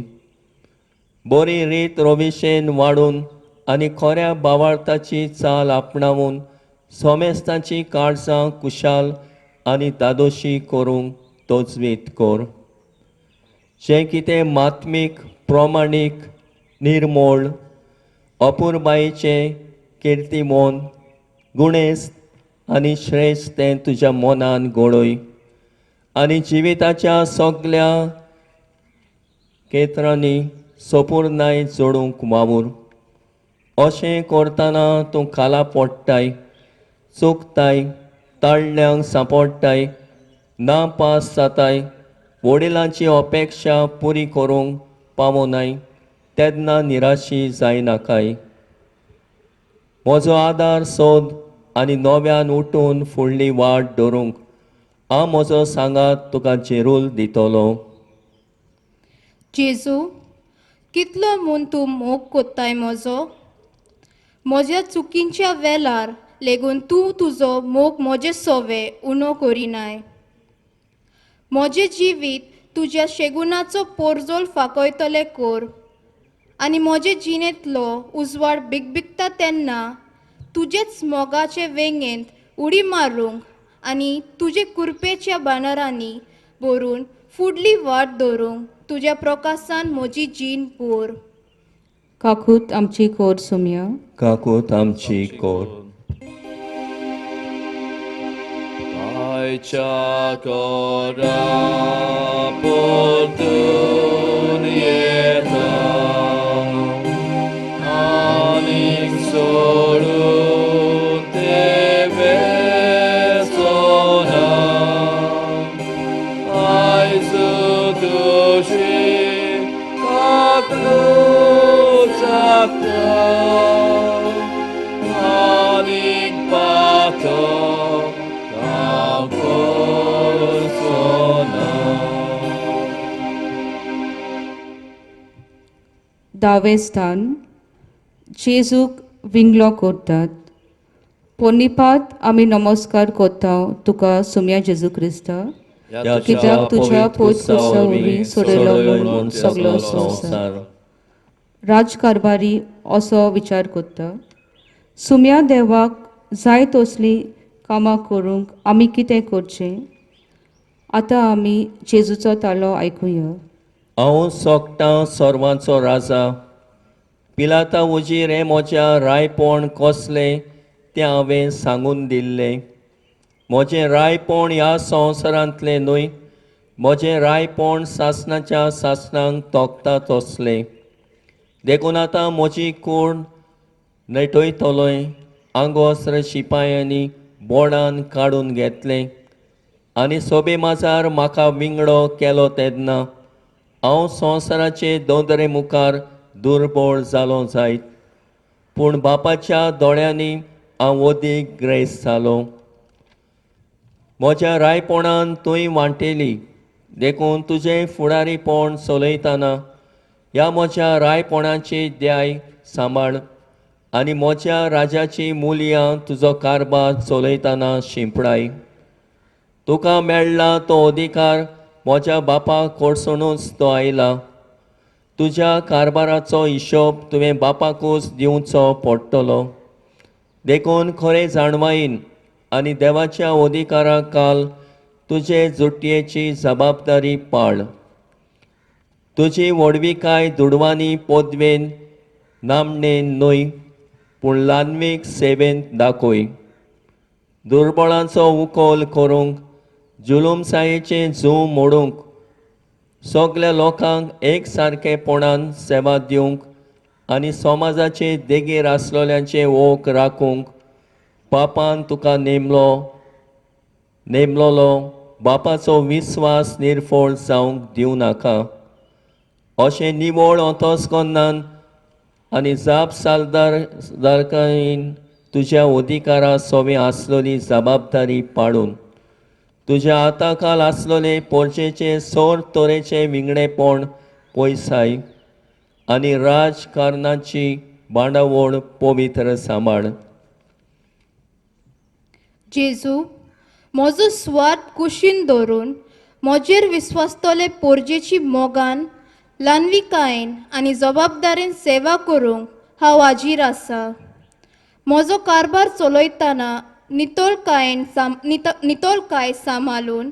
बरी रीत रोविशेन वाडून आनी खऱ्या बावार्थाची चाल आपणावून सोमेस्तांची काळजां कुशाल आनी दादोशी करूंक तजवीत कर. जें कितें मात्मीक, प्रमाणीक, निर्मोळ, अपुरबायेचें, किर्तिमोन, गुणेस्त आनी श्रेश्ठ तें तुज्या मनान घडय आनी जिविताच्या सगल्या खेत्रांनी सोपूर्णाय जोडूंक वावूर. अशें करतना तूं खाला पडटाय, चुकताय, ताळ्यांक सांपडटाय, ना पास जाताय, वडिलांची अपेक्षा पुरी करूंक पावनाय तेन्ना निराशी जायनाकाय. म्हजो आदार सोद आनी नव्यान उठून फुडली वाट धरूंक हांव म्हजो सांगात तुका जेरूल दितलो. जेजू, कितलो म्हूण तूं मोग कोत्ताय म्हजो? म्हज्या चुकींच्या वेलार लेगून तूं तुजो मोग म्हजे सोवे उणो करिनाय. म्हजें जिवीत तुज्या शेगुणाचो पोरजोल फाकयतलें कोर आनी म्हजे जिणेंतलो उजवाड बिगबिगता तेन्ना तुजेच मोगाचे वेंगेंत उडी मारूंक आनी तुजे कुरपेच्या बानरांनी भरून फुडली वाट धरूंक तुज्या प्रकासान म्हजी जीण भर. काकूत आमची कोर सुमया. काकूत आमची कोर. आयच्या कोरा परतून येता आनीक सोडून ते वेसना. आयज तुजी काकूत जाता आनीक पातो. दावें स्थान जेजूक विंगलो करतात. पोनिपात आमी नमस्कार कोत्ता तुका सुम्या जेजू क्रिस्ता, कित्याक तुज्या पोत कुर्सा वरवीं सोडयलो म्हूण सगलो संवसार. राजकारभारी असो विचार कोत्ता. सुम्या देवाक जाय तसलीं कामां करूंक आमी कितें करचें? आतां आमी जेजूचो तालो आयकुया. हांव सोगटां सर्वांचो राजा. पिलाता वजीर हें म्हज्या रायपण कसलें तें हांवें सांगून दिल्लें. म्हजें रायपण ह्या संवसारांतलें न्हय, म्हजें रायपण सासणाच्या सासणांक तोखता तसलें. देखून आतां म्हजी कूड नेटयतलोय. आंगोस्त्र शिपायांनी बोडान काडून घेतलें आनी सोबे माजार म्हाका विंगडो केलो तेन्ना हांव संवसाराचे दोंदरे मुखार दुर्बळ जालो जायत, पूण बापाच्या दोळ्यांनी हांव अदीक ग्रेस जालो. म्हज्या रायपणान तूंय वांटेली, देखून तुजें फुडारीपण चलयतना ह्या म्हज्या रायपणाची द्याय सांबाळ आनी म्हज्या राजाची मुलयां तुजो कारभार चलयतना शिंपडाय. तुका मेळ्ळा तो अधिकार म्हज्या बापाक कडसुनूच तो आयला. तुज्या कारभाराचो हिशोब तुवें बापाकूच दिवचो पडटलो. देखून खरें जाणवायेन आनी देवाच्या अधिकारा काल तुजे जुटयेची जबाबदारी पाळ. तुजी व्हडविकाय दुडवांनी, पदवेन, नामणेन न्हय, पूण ल्हानवीक सेवेंत दाखय. दुर्बळांचो उकोल करूंक, जुलूमसायेचें जूं मोडूंक, सगल्या लोकांक एक सारकेपणान सेवा दिवंक आनी समाजाचे देगेर आसलेल्यांचे ओक राखूंक बापान तुका नेमलोलो बापाचो विस्वास निर्फळ जावंक दिवं नाका. अशें निवळ अंतस्करणान आनी जापसालदारकायेन तुज्या अधिकारा सोवें आसलेली जबाबदारी पाळून तुज्या हाताखाल आसलेले पोरचेचे सोर तरेचें विंगडेपण पयसाय आनी राजकारणाची बांदावळ पवित्र सांबाळ. जेजू, म्हजो स्वार्थ कुशीन दवरून म्हजेर विस्वासतले पोरजेची मोगान, ल्हानविकायेन आनी जबाबदारेन सेवा करूंक हांव हाजीर आसा. म्हजो कारभार चलयतना नितोलकायेन नितोलकाय सांबाळून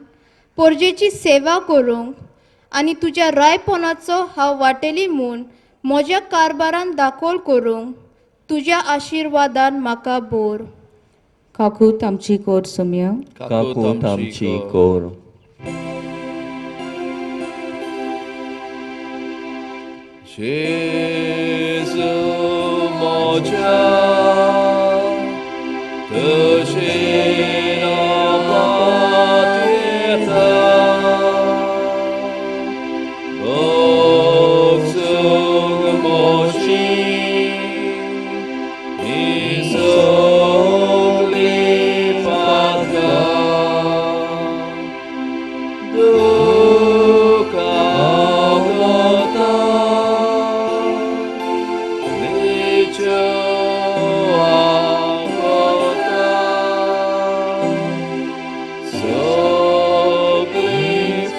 पोरजेची सेवा करूंक आनी तुज्या रायपणाचो हांव वाटेली म्हूण म्हज्या कारभारान दाखल करूंक तुज्या आशिर्वादान म्हाका बोर. काकूत आमची कोर सुम्या. काकूत आमची कोर. जेजू म्हज्या तुजें नांवांत येता, भोगसूंक म्हजी हीं सगलीं पातकां, दुखां वता, निचो आवता, सगलीं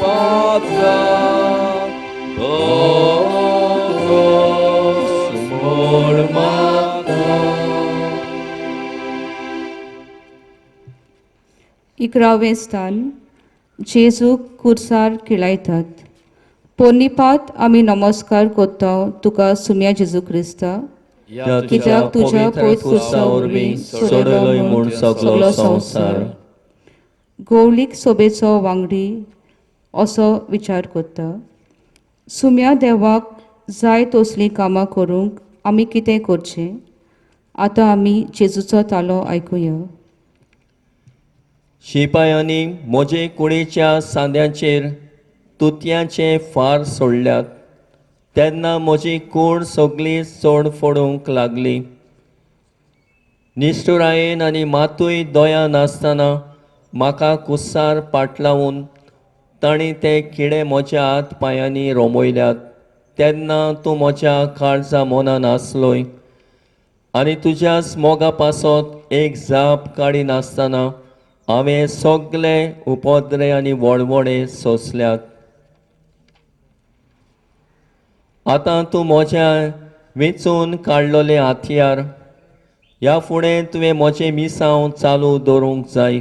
पातकां भोगोस म्हूण मागता. 11वें स्थान. जेजूक कुर्सार किळायतात. पोन्नीपात आमी नमस्कार कोत्ता तुका सुम्या जेजू क्रिस्ता, ह्या कित्याक तुज्या पवित्र पवित्र कुर्सा वरवीं सोडयलोय म्हूण सगलो संवसार. गोवलीक सोबेचो वांगडी असो विचार कोत्ता. सुम्या देवाक जाय तसलीं कामां करूंक आमी कितें करचें? आतां आमी जेजूचो तालो आयकुया. शिपायांनी म्हजे कुडीच्या सांद्यांचेर तुतयांचे फार सोडल्यात, तेन्ना म्हजी कूड सगली चड फोडूंक लागली. निश्ठुरायेन आनी मातूय दया नासतना म्हाका कुसार पाटलावन तांणी ते किडे म्हज्या हात पांयांनी रोमयल्यात, तेन्ना तूं म्हज्या काळजा मनान आसलोय आनी तुज्याच मोगा पासत एक जाप काडिनासतना हांवें सगले उपद्रे आनी वळवळे सोंसल्यात. आतां तूं म्हज्या वेंचून काडलेले हत्यार, ह्या फुडें तुवें म्हजें मिसांव चालू दवरूंक जाय.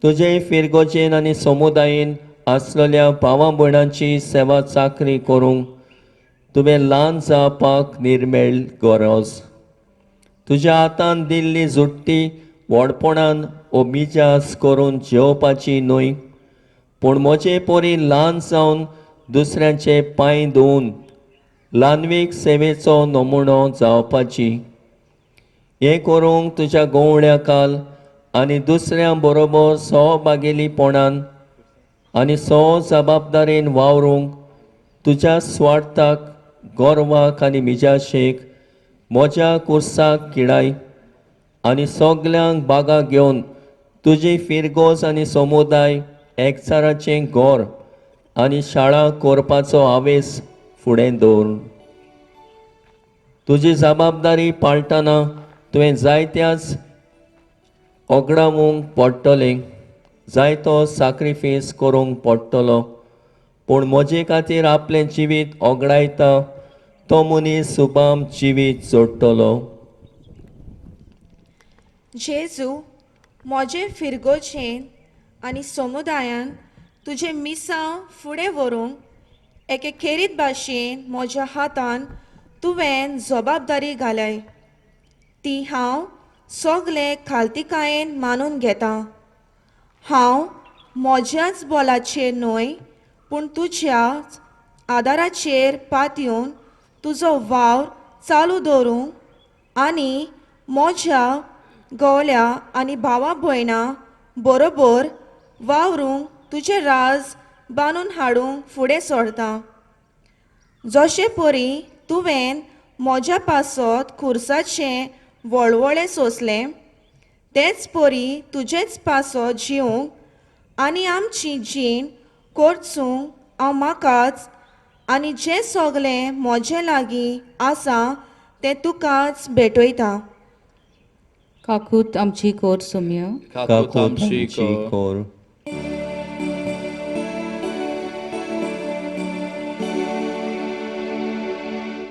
तुजे फिरगोजेन आनी समुदायेन आसलेल्या भावा भयणांची सेवा चाकरी करूंक तुवें ल्हान जावपाक निर्मेळ गरज. तुज्या हातान दिल्ली जुट्टी व्हडपणान ओ मिजास करून जेवपाची न्हय, पूण म्हजे परी ल्हान जावन दुसऱ्यांचे पांय धुवन ल्हानवीक सेवेचो नमुनो जावपाची. हें करूंक तुज्या गवळ्या काल आनी दुसऱ्यां बरोबर सहभागेलीपणान आनी सह जबाबदारेन वावरूंक तुज्या स्वार्थाक, गर्वाक आनी मिजाशेक म्हज्या कुर्साक किडाय आनी सगल्यांक बागा घेवन तुजी फिरगोज आनी समुदाय एकचाराचें घर आनी शाळा करपाचो हावेस फुडें दवर. तुजी जबाबदारी पाळटना तुवें जायत्याच ओगडावूंक पडटलें, जायतो साक्रिफीस करूंक पडटलो, पूण म्हजे खातीर आपलें जिवीत ओगडायता तो मनीस सुबाम जिवीत जोडटलो. जेजू, म्हजे फिरगोजेन आनी समुदायान तुजें मिसांव फुडें व्हरूंक एके खेरीत भाशेन म्हज्या हातान तुवें जबाबदारी घालय, ती हांव सगले खालतिकायेन मानून घेतां. हांव म्हज्याच बोलाचेर न्हय, पूण तुज्याच आदाराचेर पातयेवन तुजो वावर चालू दवरूंक आनी म्हज्या गवल्या आनी भावा भयणां बरोबर वावरूंक तुजें राज बांदून हाडूंक फुडें सरता. जशें परी तुवें म्हज्या पासत खुर्साचें वळवळें सोंसलें, तेच परी तुजेच पासत जिवंक आनी आमची जीण कोर्चूंक हांव म्हाकाच आनी जें सगलें म्हजें लागीं आसा तें तुकाच भेटयता. काकूत आमची कोर सोम्या. काकूत आमची कोर.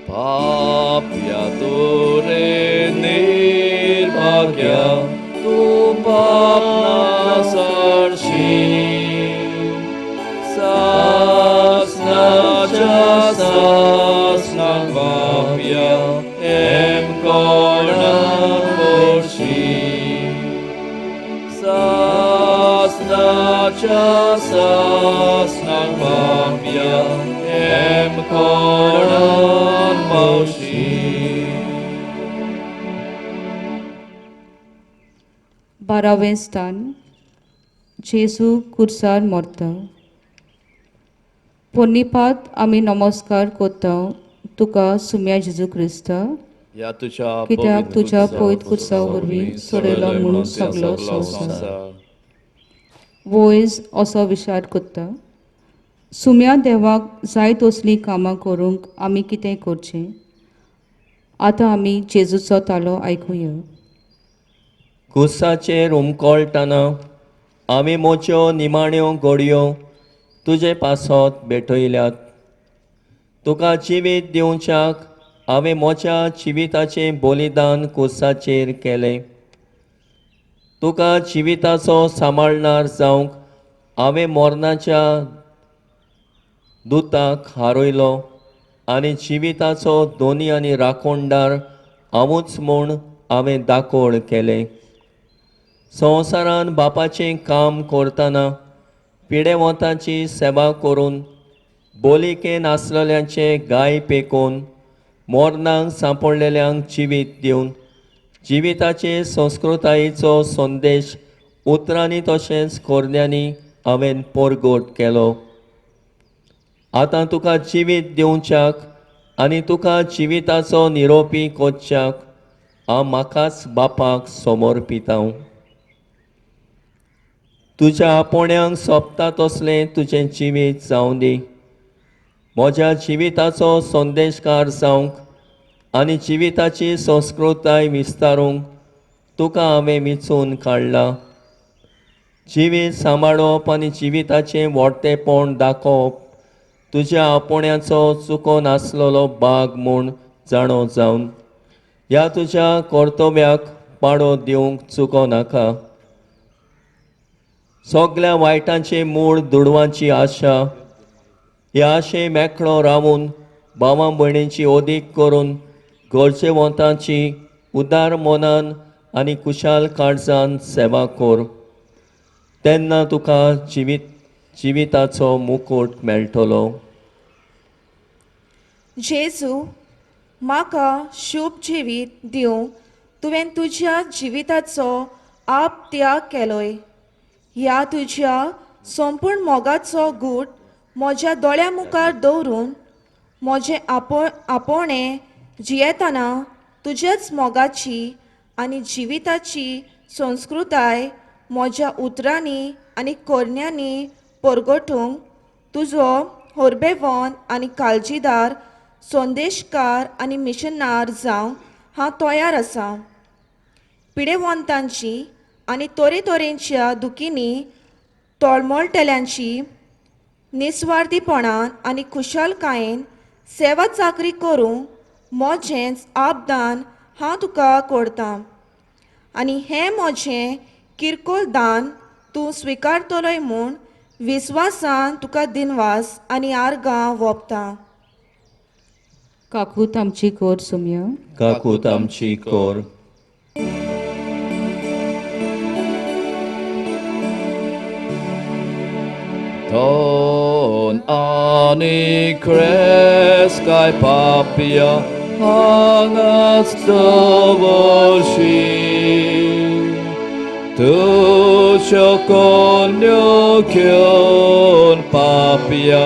पाप्या तुरे निर्भाग्या तूं सासनाच्या सासनाक पापया एम कोणान पावशी. 12वें स्थान. जेजू कुर्सार मरता. पोन्नीपात आमी नमस्कार कोत्ता तुका सुम्या जेजू क्रिस्ता, ह्या तुज्या कित्याक तुज्या पवित्र कुर्सा वरवीं सोडयलो म्हणून सगलो संवसार. वयज असो विचार कोत्ता, सुम्या देवाक जाय तसलीं कामां करूंक आमी कितें करचें? आतां आमी जेजूचो तालो आयकुया. कुसाचेर उमकळटना आमी मोच्यो निमाण्यो घडयो तुजे पासत भेटयल्यात. तुका जिवीत दिवच्याक हांवें म्हज्या जिविताचें बलिदान कुसाचेर केलें. तुका जिविताचो सांबाळणार जावंक हांवें मरणाच्या दुताक हारयलो आनी जिविताचो दोनी आनी राखणदार हांवूच म्हूण हांवें दाकोळ केलें. संवसारान बापाचें काम करतना पिडेवंताची सेवा करून, बोलिकेन आसलेल्यांचे गाय पेकोवन, मरणाक सांपडलेल्यांक जिवीत दिवन, जिविताचे संस्कृतायेचो संदेश उतरांनी तशेंच कोरण्यांनी हांवें परगट केलो. आतां तुका जिवीत दिवच्याक आनी तुका जिविताचो निरोपी कोच्च्याक हांव म्हाकाच बापाक समर्पितां. तुज्या आपोण्यांक सोंपता तसलें तुजें जिवीत जावं दी. म्हज्या जिविताचो संदेशकार जावंक आनी जिविताची संस्कृताय विस्तारूंक तुका हांवें विंचून काडला. जिवीत सांबाळप आनी जिविताचें व्हडतेपण दाखोवप तुज्या आपोण्याचो चुको नासलेलो भाग म्हूण जाणो जावन ह्या तुज्या कर्तव्याक पाडो दिवंक चुको नाका. सगल्या वायटांचे मूळ दुडवांची आशा, ह्या आशे मेकळो रावून भावा भयणींची ओदीक करून गरजेवंतांची उदार मनान आनी कुशाल काळजान सेवा कर, तेन्ना तुका जिविताचो मुकूट मेळटलो. जेजू, म्हाका शुभ जिवीत दिवंक तुवें तुज्या जिविताचो आप त्याग केलोय. ह्या तुज्या संपूर्ण मोगाचो गूट म्हज्या दोळ्या मुखार दवरून म्हजें आपोवणें जियेतना तुज्याच मोगाची आनी जिविताची संस्कृताय म्हज्या उतरांनी आनी करण्यांनी परगटूंक तुजो होरबेवन आनी काळजीदार संदेशकार आनी मिशनार जावंक हांव तयार आसा. पिडेवंतांची आनी तरेतरेच्या दुखींनी तळमळटल्यांची निस्वार्थीपणान आनी खुशालकायेन सेवा चाकरी करूंक म्हजेंच आपदान हांव तुका करतां आनी हें म्हजें किरकोळ दान तूं स्विकारतलोय म्हूण विस्वासान तुका दिनवास आनी आर्गां वोपता. काकूत आमची कोर सुमया. काकूत आमची कोर. Ton ani crescai papia hangas dovorshi tu chokonyo kyon papia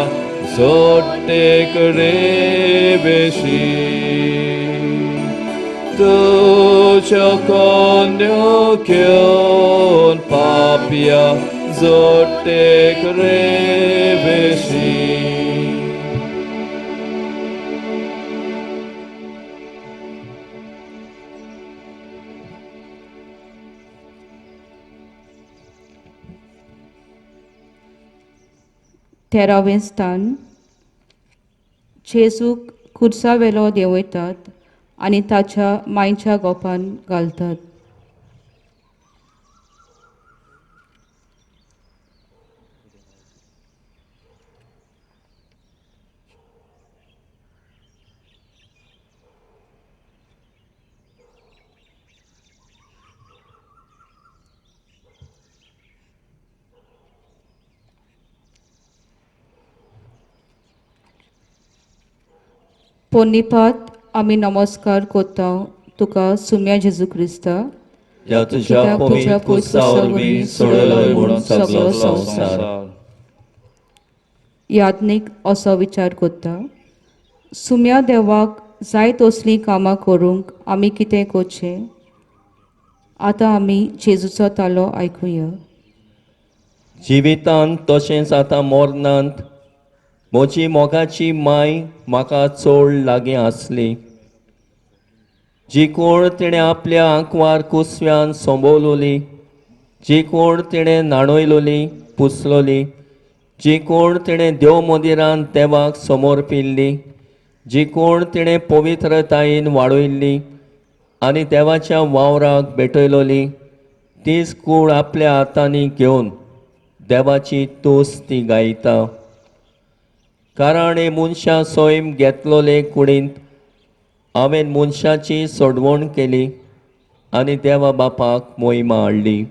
zotte krebeshi tu chokonyo kyon papia zotte krebeshi. 13वें स्थान. जेजूक कुर्सावेलो देंवयतात आनी ताच्या मांयच्या गोपान घालतात. पोन्नीपात आमी नमस्कार कोत्ता तुका सुम्या जेजू क्रिस्ता, त्या तुज्या पवित्र कुर्सा वरवीं सोडयलोय म्हणून सगलो संवसार. याज्ञीक असो विचार कोत्ता, सुम्या देवाक जाय तसलीं कामां करूंक आमी कितें करचें? आतां आमी जेजूचो तालो आयकुया. जिवितांत तशेंच आतां मरणांत म्हजी मोगाची माय म्हाका चड लागीं आसली, जी कोण तिणें आपल्या आंकवार कुसव्यान सोंबोवलोली, जी कोण तिणें न्हाणयलोली पुसलोली, जी कोण तिणें देव मंदिरान देवाक समोर पिल्ली, जी कोण तिणें पवित्रतायेन वाडयल्ली आनी देवाच्या वावराक भेटयलोली, तीच कूड आपल्या हातांनी घेवन देवाची तोस ती गायता. कारण हे मनशां सैम घेतलोले कुडींत हांवें मनशाची सोडवण केली आनी देवा बापाक मोहिमा हाडली.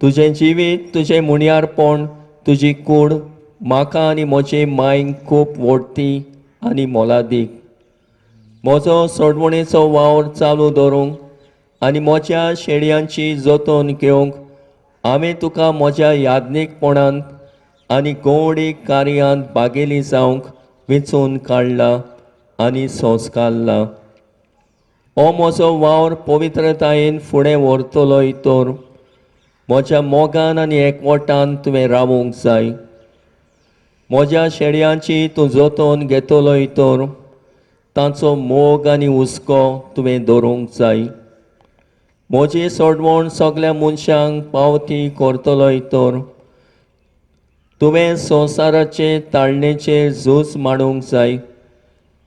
तुजें जिवीत, तुजें मुणयारपण, तुजी कूड म्हाका आनी म्हजे मांयक खूब व्हडटी आनी मोलादीक. म्हजो सोडवणेचो वावर चालू दवरूंक आनी म्हज्या शेळयांची जतन घेवंक हांवें तुका म्हज्या याज्ञीकपणांत आनी गौडीक कार्यांत भागेली जावंक वेंचून काडला आनी संस्कारला. हो म्हजो वावर पवित्रतायेन फुडें व्हरतलोय तर म्हज्या मोगान आनी एकवटान तुवें रावूंक जाय. म्हज्या शेळयांची तूं जतन घेतलोय तर तांचो मोग आनी हुस्को तुवें दवरूंक जाय. म्हजी सोडवण सगल्या मनशांक पावती करतलोय तर तुवें संवसाराचे ताळणेचेर झूज मांडूंक जाय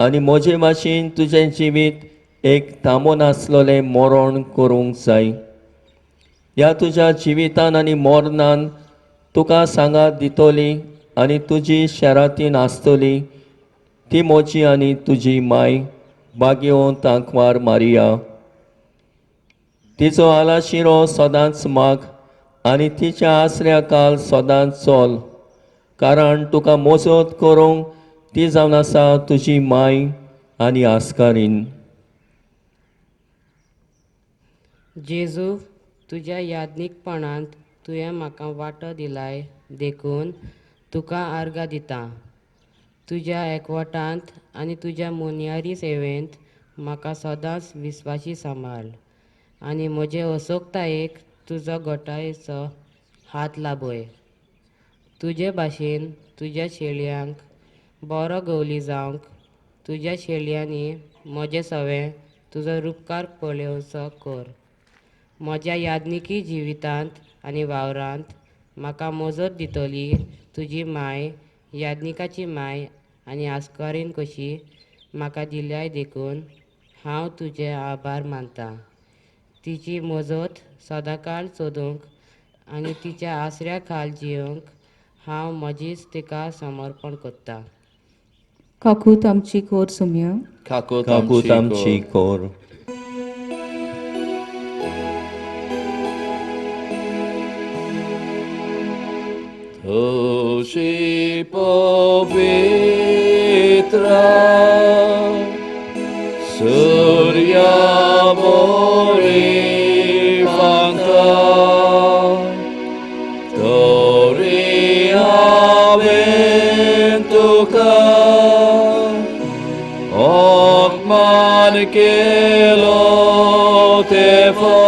आनी म्हजे भाशेन तुजें जिवीत एक थांबोन आसलेलें मरण करूंक जाय. ह्या तुज्या जिवितान आनी मरणान तुका सांगात दितली आनी तुजी शेरातीन आसतली ती म्हजी आनी तुजी माय भाग्यवंत आंकवार मारिया. तिचो आलाशिरो सदांच माग आनी तिच्या आसऱ्या काल सदांच चल, कारण तुका मजत करूंक ती जावन आसा तुजी माय आनी आस्कारीन. जेजू, तुज्या याज्ञीकपणांत तुवें म्हाका वांटो दिलाय देखून तुका आर्गां दिता. तुज्या एकवटांत आनी तुज्या मुनयारी सेवेंत म्हाका सदांच विस्वाशी सांबाळ आनी म्हजे असोकतायेक तुजो घटायेचो हात लाभय. तुजे भाशेन तुज्या शेळयांक बरो गवली जावंक तुज्या शेळयांनी म्हजें सवें तुजो रुपकार पळोवचो कर. म्हज्या याज्ञिकी जिवितांत आनी वावरांत म्हाका मजत दितली तुजी माय, याज्ञिकाची माय आनी आस्कारीन कशी म्हाका दिल्याय देखून हांव तुजे आभार मानतां. तिची मजत सदांकाळ सोदूंक आनी तिच्या आसऱ्या खाल जियोंक हांव म्हजीच तिका समर्पण करतां. काकूत आमची कोर सुम्या. काकूत आमची कोर. तुजी पवित्र सूर्या बरी फांका तरी हांवें तुका अपमान केलो तेव्हा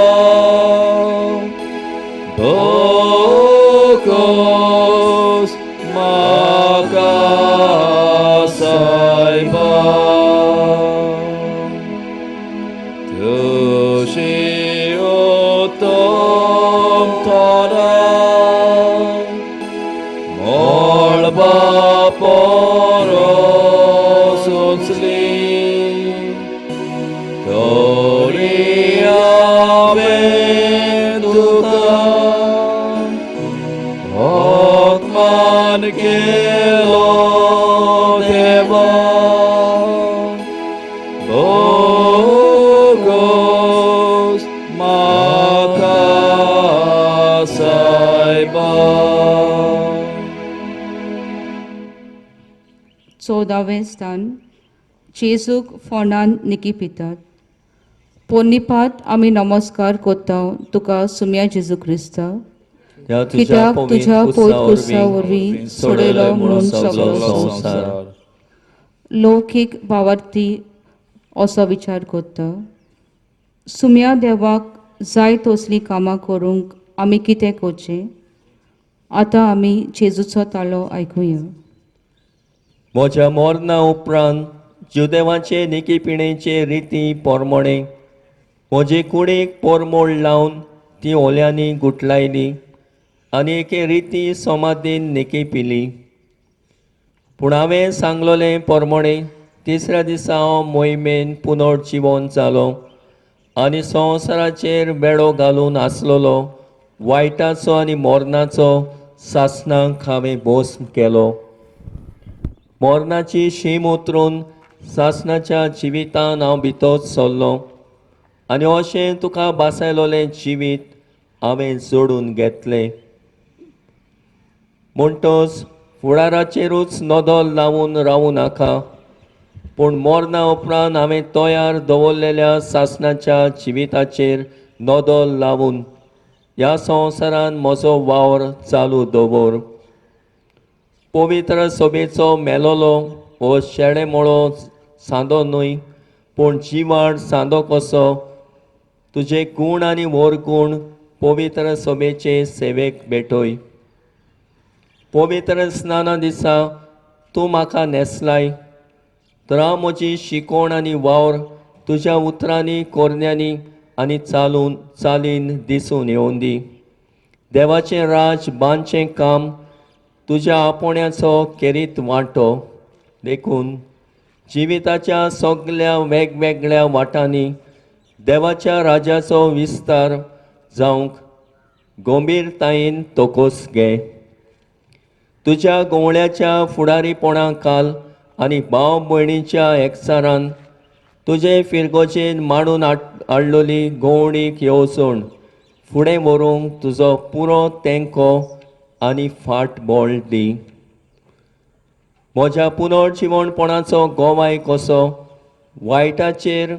भोगोस म्हाका सायबा. तुजी उत्तम थोरां मळबा परस उंचली तरी हांवें तुका अपमान केलो देवा भोगोस म्हाका चवदावें स्थान. जेजूक फोंडान निकी पितात. पोन्नीपात आमी नमस्कार कोत्ता तुका सुम्या जेजू क्रिस्ता, कित्याक तुज्या पवित्र कुर्सा वरवीं सोडयलो म्हणून सगळो संवसार. लौकीक भावार्थी असो विचार करता. सुम्या देवाक जाय तसलीं कामां करूंक आमी कितें करचें? आतां आमी जेजूचो ताळो आयकुया. म्हज्या मरणा उपरांत जुदेवाचे निकीपिणेचे रिती पोरमोणे म्हजे कुडीक पोरमोळ लावन ती ओल्यांनी गुटलायली आनी एके रिती समाधीन निकी पिली. पूण हांवें सांगलोलें पोरमोणे तिसऱ्या दिसा हांव मोहिमेन पुनर्जिवन जालो आनी संवसाराचेर बेडो घालून आसलेलो वायटाचो आनी मरणाचो सासणाक हांवें भोस केलो. मरणाची शीम उतरून सासणाच्या जिवितान हांव भितर सरलो आनी अशें तुका बासायलोलें जिवीत हांवें जोडून घेतलें. म्हणटच फुडाराचेरूच नदर लावन रावूं नाका, पूण मरणा उपरांत हांवें तयार दवरलेल्या सासणाच्या जिविताचेर नदर लावन ह्या संवसारान म्हजो वावर चालू दवर. पवित्र सभेचो मेलोलो हो शेळेमोळो सांदो न्हय, पूण जिवाळ सांदो कसो तुजे गूण आनी वरगूण पवित्र सभेचे सेवेक भेटय. पवित्र स्नाना दिसा तूं म्हाका न्हेसलाय तर हांव म्हजी शिकोवण आनी वावर तुज्या उतरांनी कोरण्यांनी आनी चालून चालीन दिसून येवंदी. देवाचें राज बांदचें काम तुज्या आपोवण्याचो खेरीत वांटो. देखून जिविताच्या सगल्या वेगवेगळ्या वाटांनी देवाच्या राजाचो विस्तार जावंक गंभीरतायेन तोकोस घे. तुज्या गवळ्याच्या फुडारीपणा खाल आनी भाव भयणीच्या एकचारान तुजे फिरगोजेन मांडून हाडलोली गवणीक येवजण फुडें व्हरूंक तुजो पुरो तेंको आनी फाटबळ दी. म्हज्या पुनर्जिवणपणाचो गोवाय कसो वायटाचेर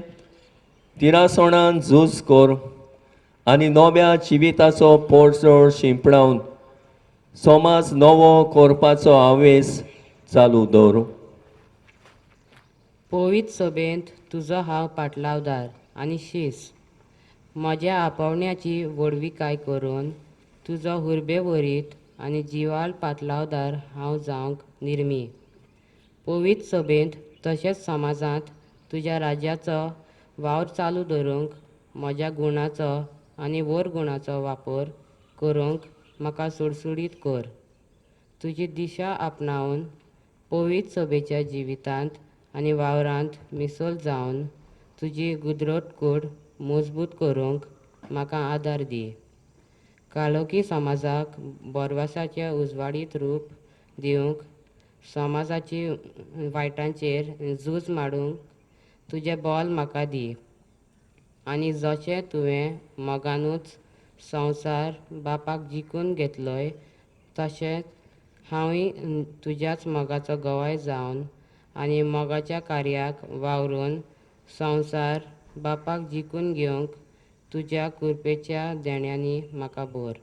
तिरासणान झूज कर आनी नव्या जिविताचो पोरजोळ शिंपडावन समाज नवो करपाचो हावेस चालू दवर. पवित्र सभेंत तुजो हांव पाटलावदार आनी शीस. म्हज्या आपोवण्याची व्हडविकाय करून तुजो हुर्बेवरीत आनी जिवाळ पाटलावदार हांव जावंक निर्मी. पवित्र सभेंत तशेंच समाजांत तुज्या राज्याचो वावर चालू दवरूंक म्हज्या गुणाचो आनी व्हड गुणाचो वापर करूंक म्हाका सुडसुडीत कर. तुजी दिशा आपणावन पवित्र सभेच्या जिवितांत आनी वावरांत मिसल जावन तुजी गुदरत कूड मजबूत करूंक म्हाका आदार दी. काळोखी समाजाक बोरवासाच्या उजवाडीत रूप दिवंक समाजाची वायटांचेर झूज मांडूंक तुजें बल म्हाका दी. आनी जशें तुवें मोगानूच संवसार बापाक जिखून घेतलोय तशेंच हांवूय तुज्याच मोगाचो गवाय जावन आनी मोगाच्या कार्याक वावरून संवसार बापाक जिखून घेवंक तुज्या कृपेच्या देण्यांनी म्हाका भर.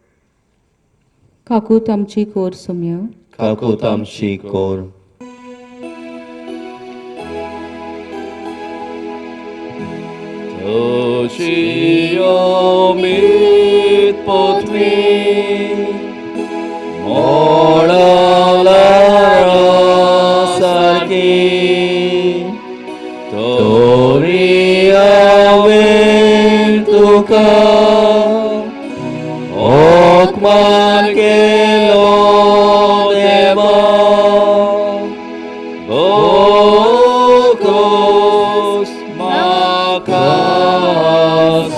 काकूत आमची कोर सुम्या. काकूत आमची कोर. तशी अमीत पत्नी मोडाला सारकी तरी हांवें तुका ओकमान केलो देवा बोकोस म्हाका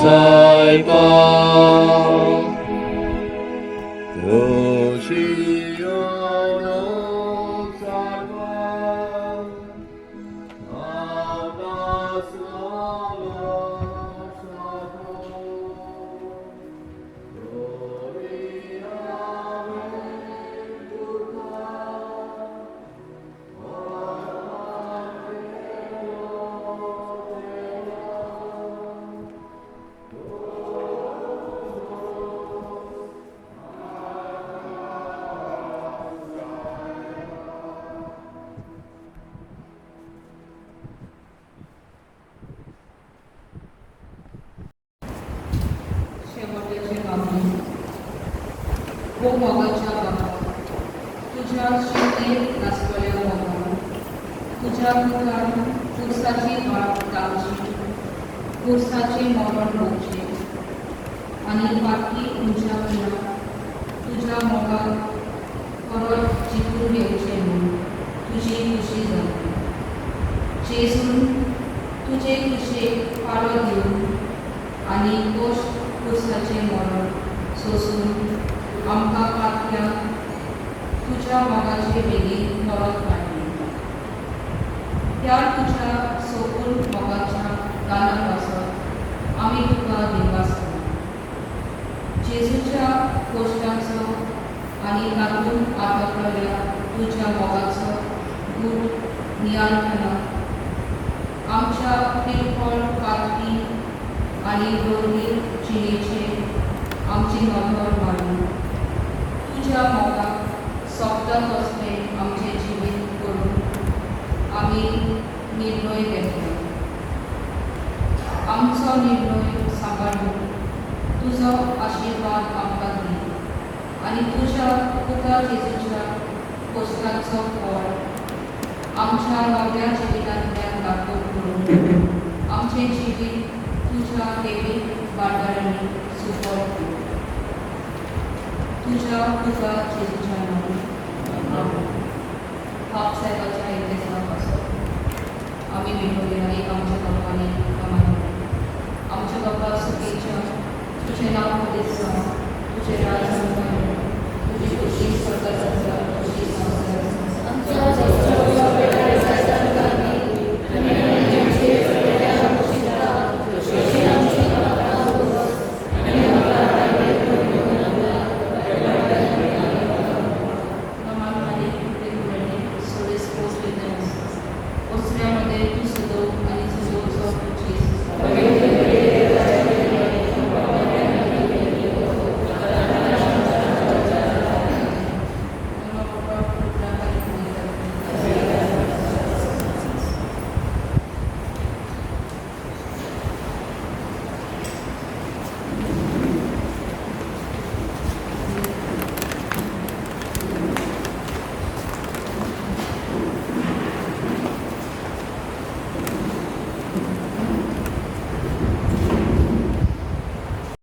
सायबा. ओ मोगाच्या बाबा, तुज्या शिकलेक नासतल्या मोगान तुज्या मुखार पुरसाची वाट तांची, पुरसाचें मरण भोगचें आनी बाकी उंच्या मुळां तुज्या मोगाक परत जिखून घेवचें म्हूण तुजी खुशी जाली. जेजून तुजे खुशेक पाळो दिवन आनी कोश्ट पुरसाचें मरण सोसून आमकां पातक्यांक तुज्या मोगाचे बेगीन परत हाडली. त्या तुज्या सोपून मोगाच्या दाना पासत आमी तुका दिनवास करता. जेजूच्या कोश्टांचो आनी तातूंत आटकलेल्या तुज्या मोगाचो गूट नियाळटना आमच्या किरकोळ पातकी आनी दोरवीर जिणेचेर आमची नदर मारून तुज्या मोगाक सोबता तसलें आमचें जिवीत करून आमी निर्णय घेतले. आमचो निर्णय सांबाळून तुजो आशिर्वाद आमकां दी आनी तुज्या पुता जेजूच्या कोश्टाचो फळ आमच्या नव्या जिवितांतल्यान दाखोव करून आमचें जिवीत तुज्या देवीक वाठारांनी सुफळ कर. तुज्या पुता जेजूच्या नांवान. बाप साहेबाच्या इतिहासा पासत आमी विनवल्या एक आमच्या बापांनी कमाई. आमच्या बापा सुखीच्या तुजें नांव पवित्र जावं, तुजें राज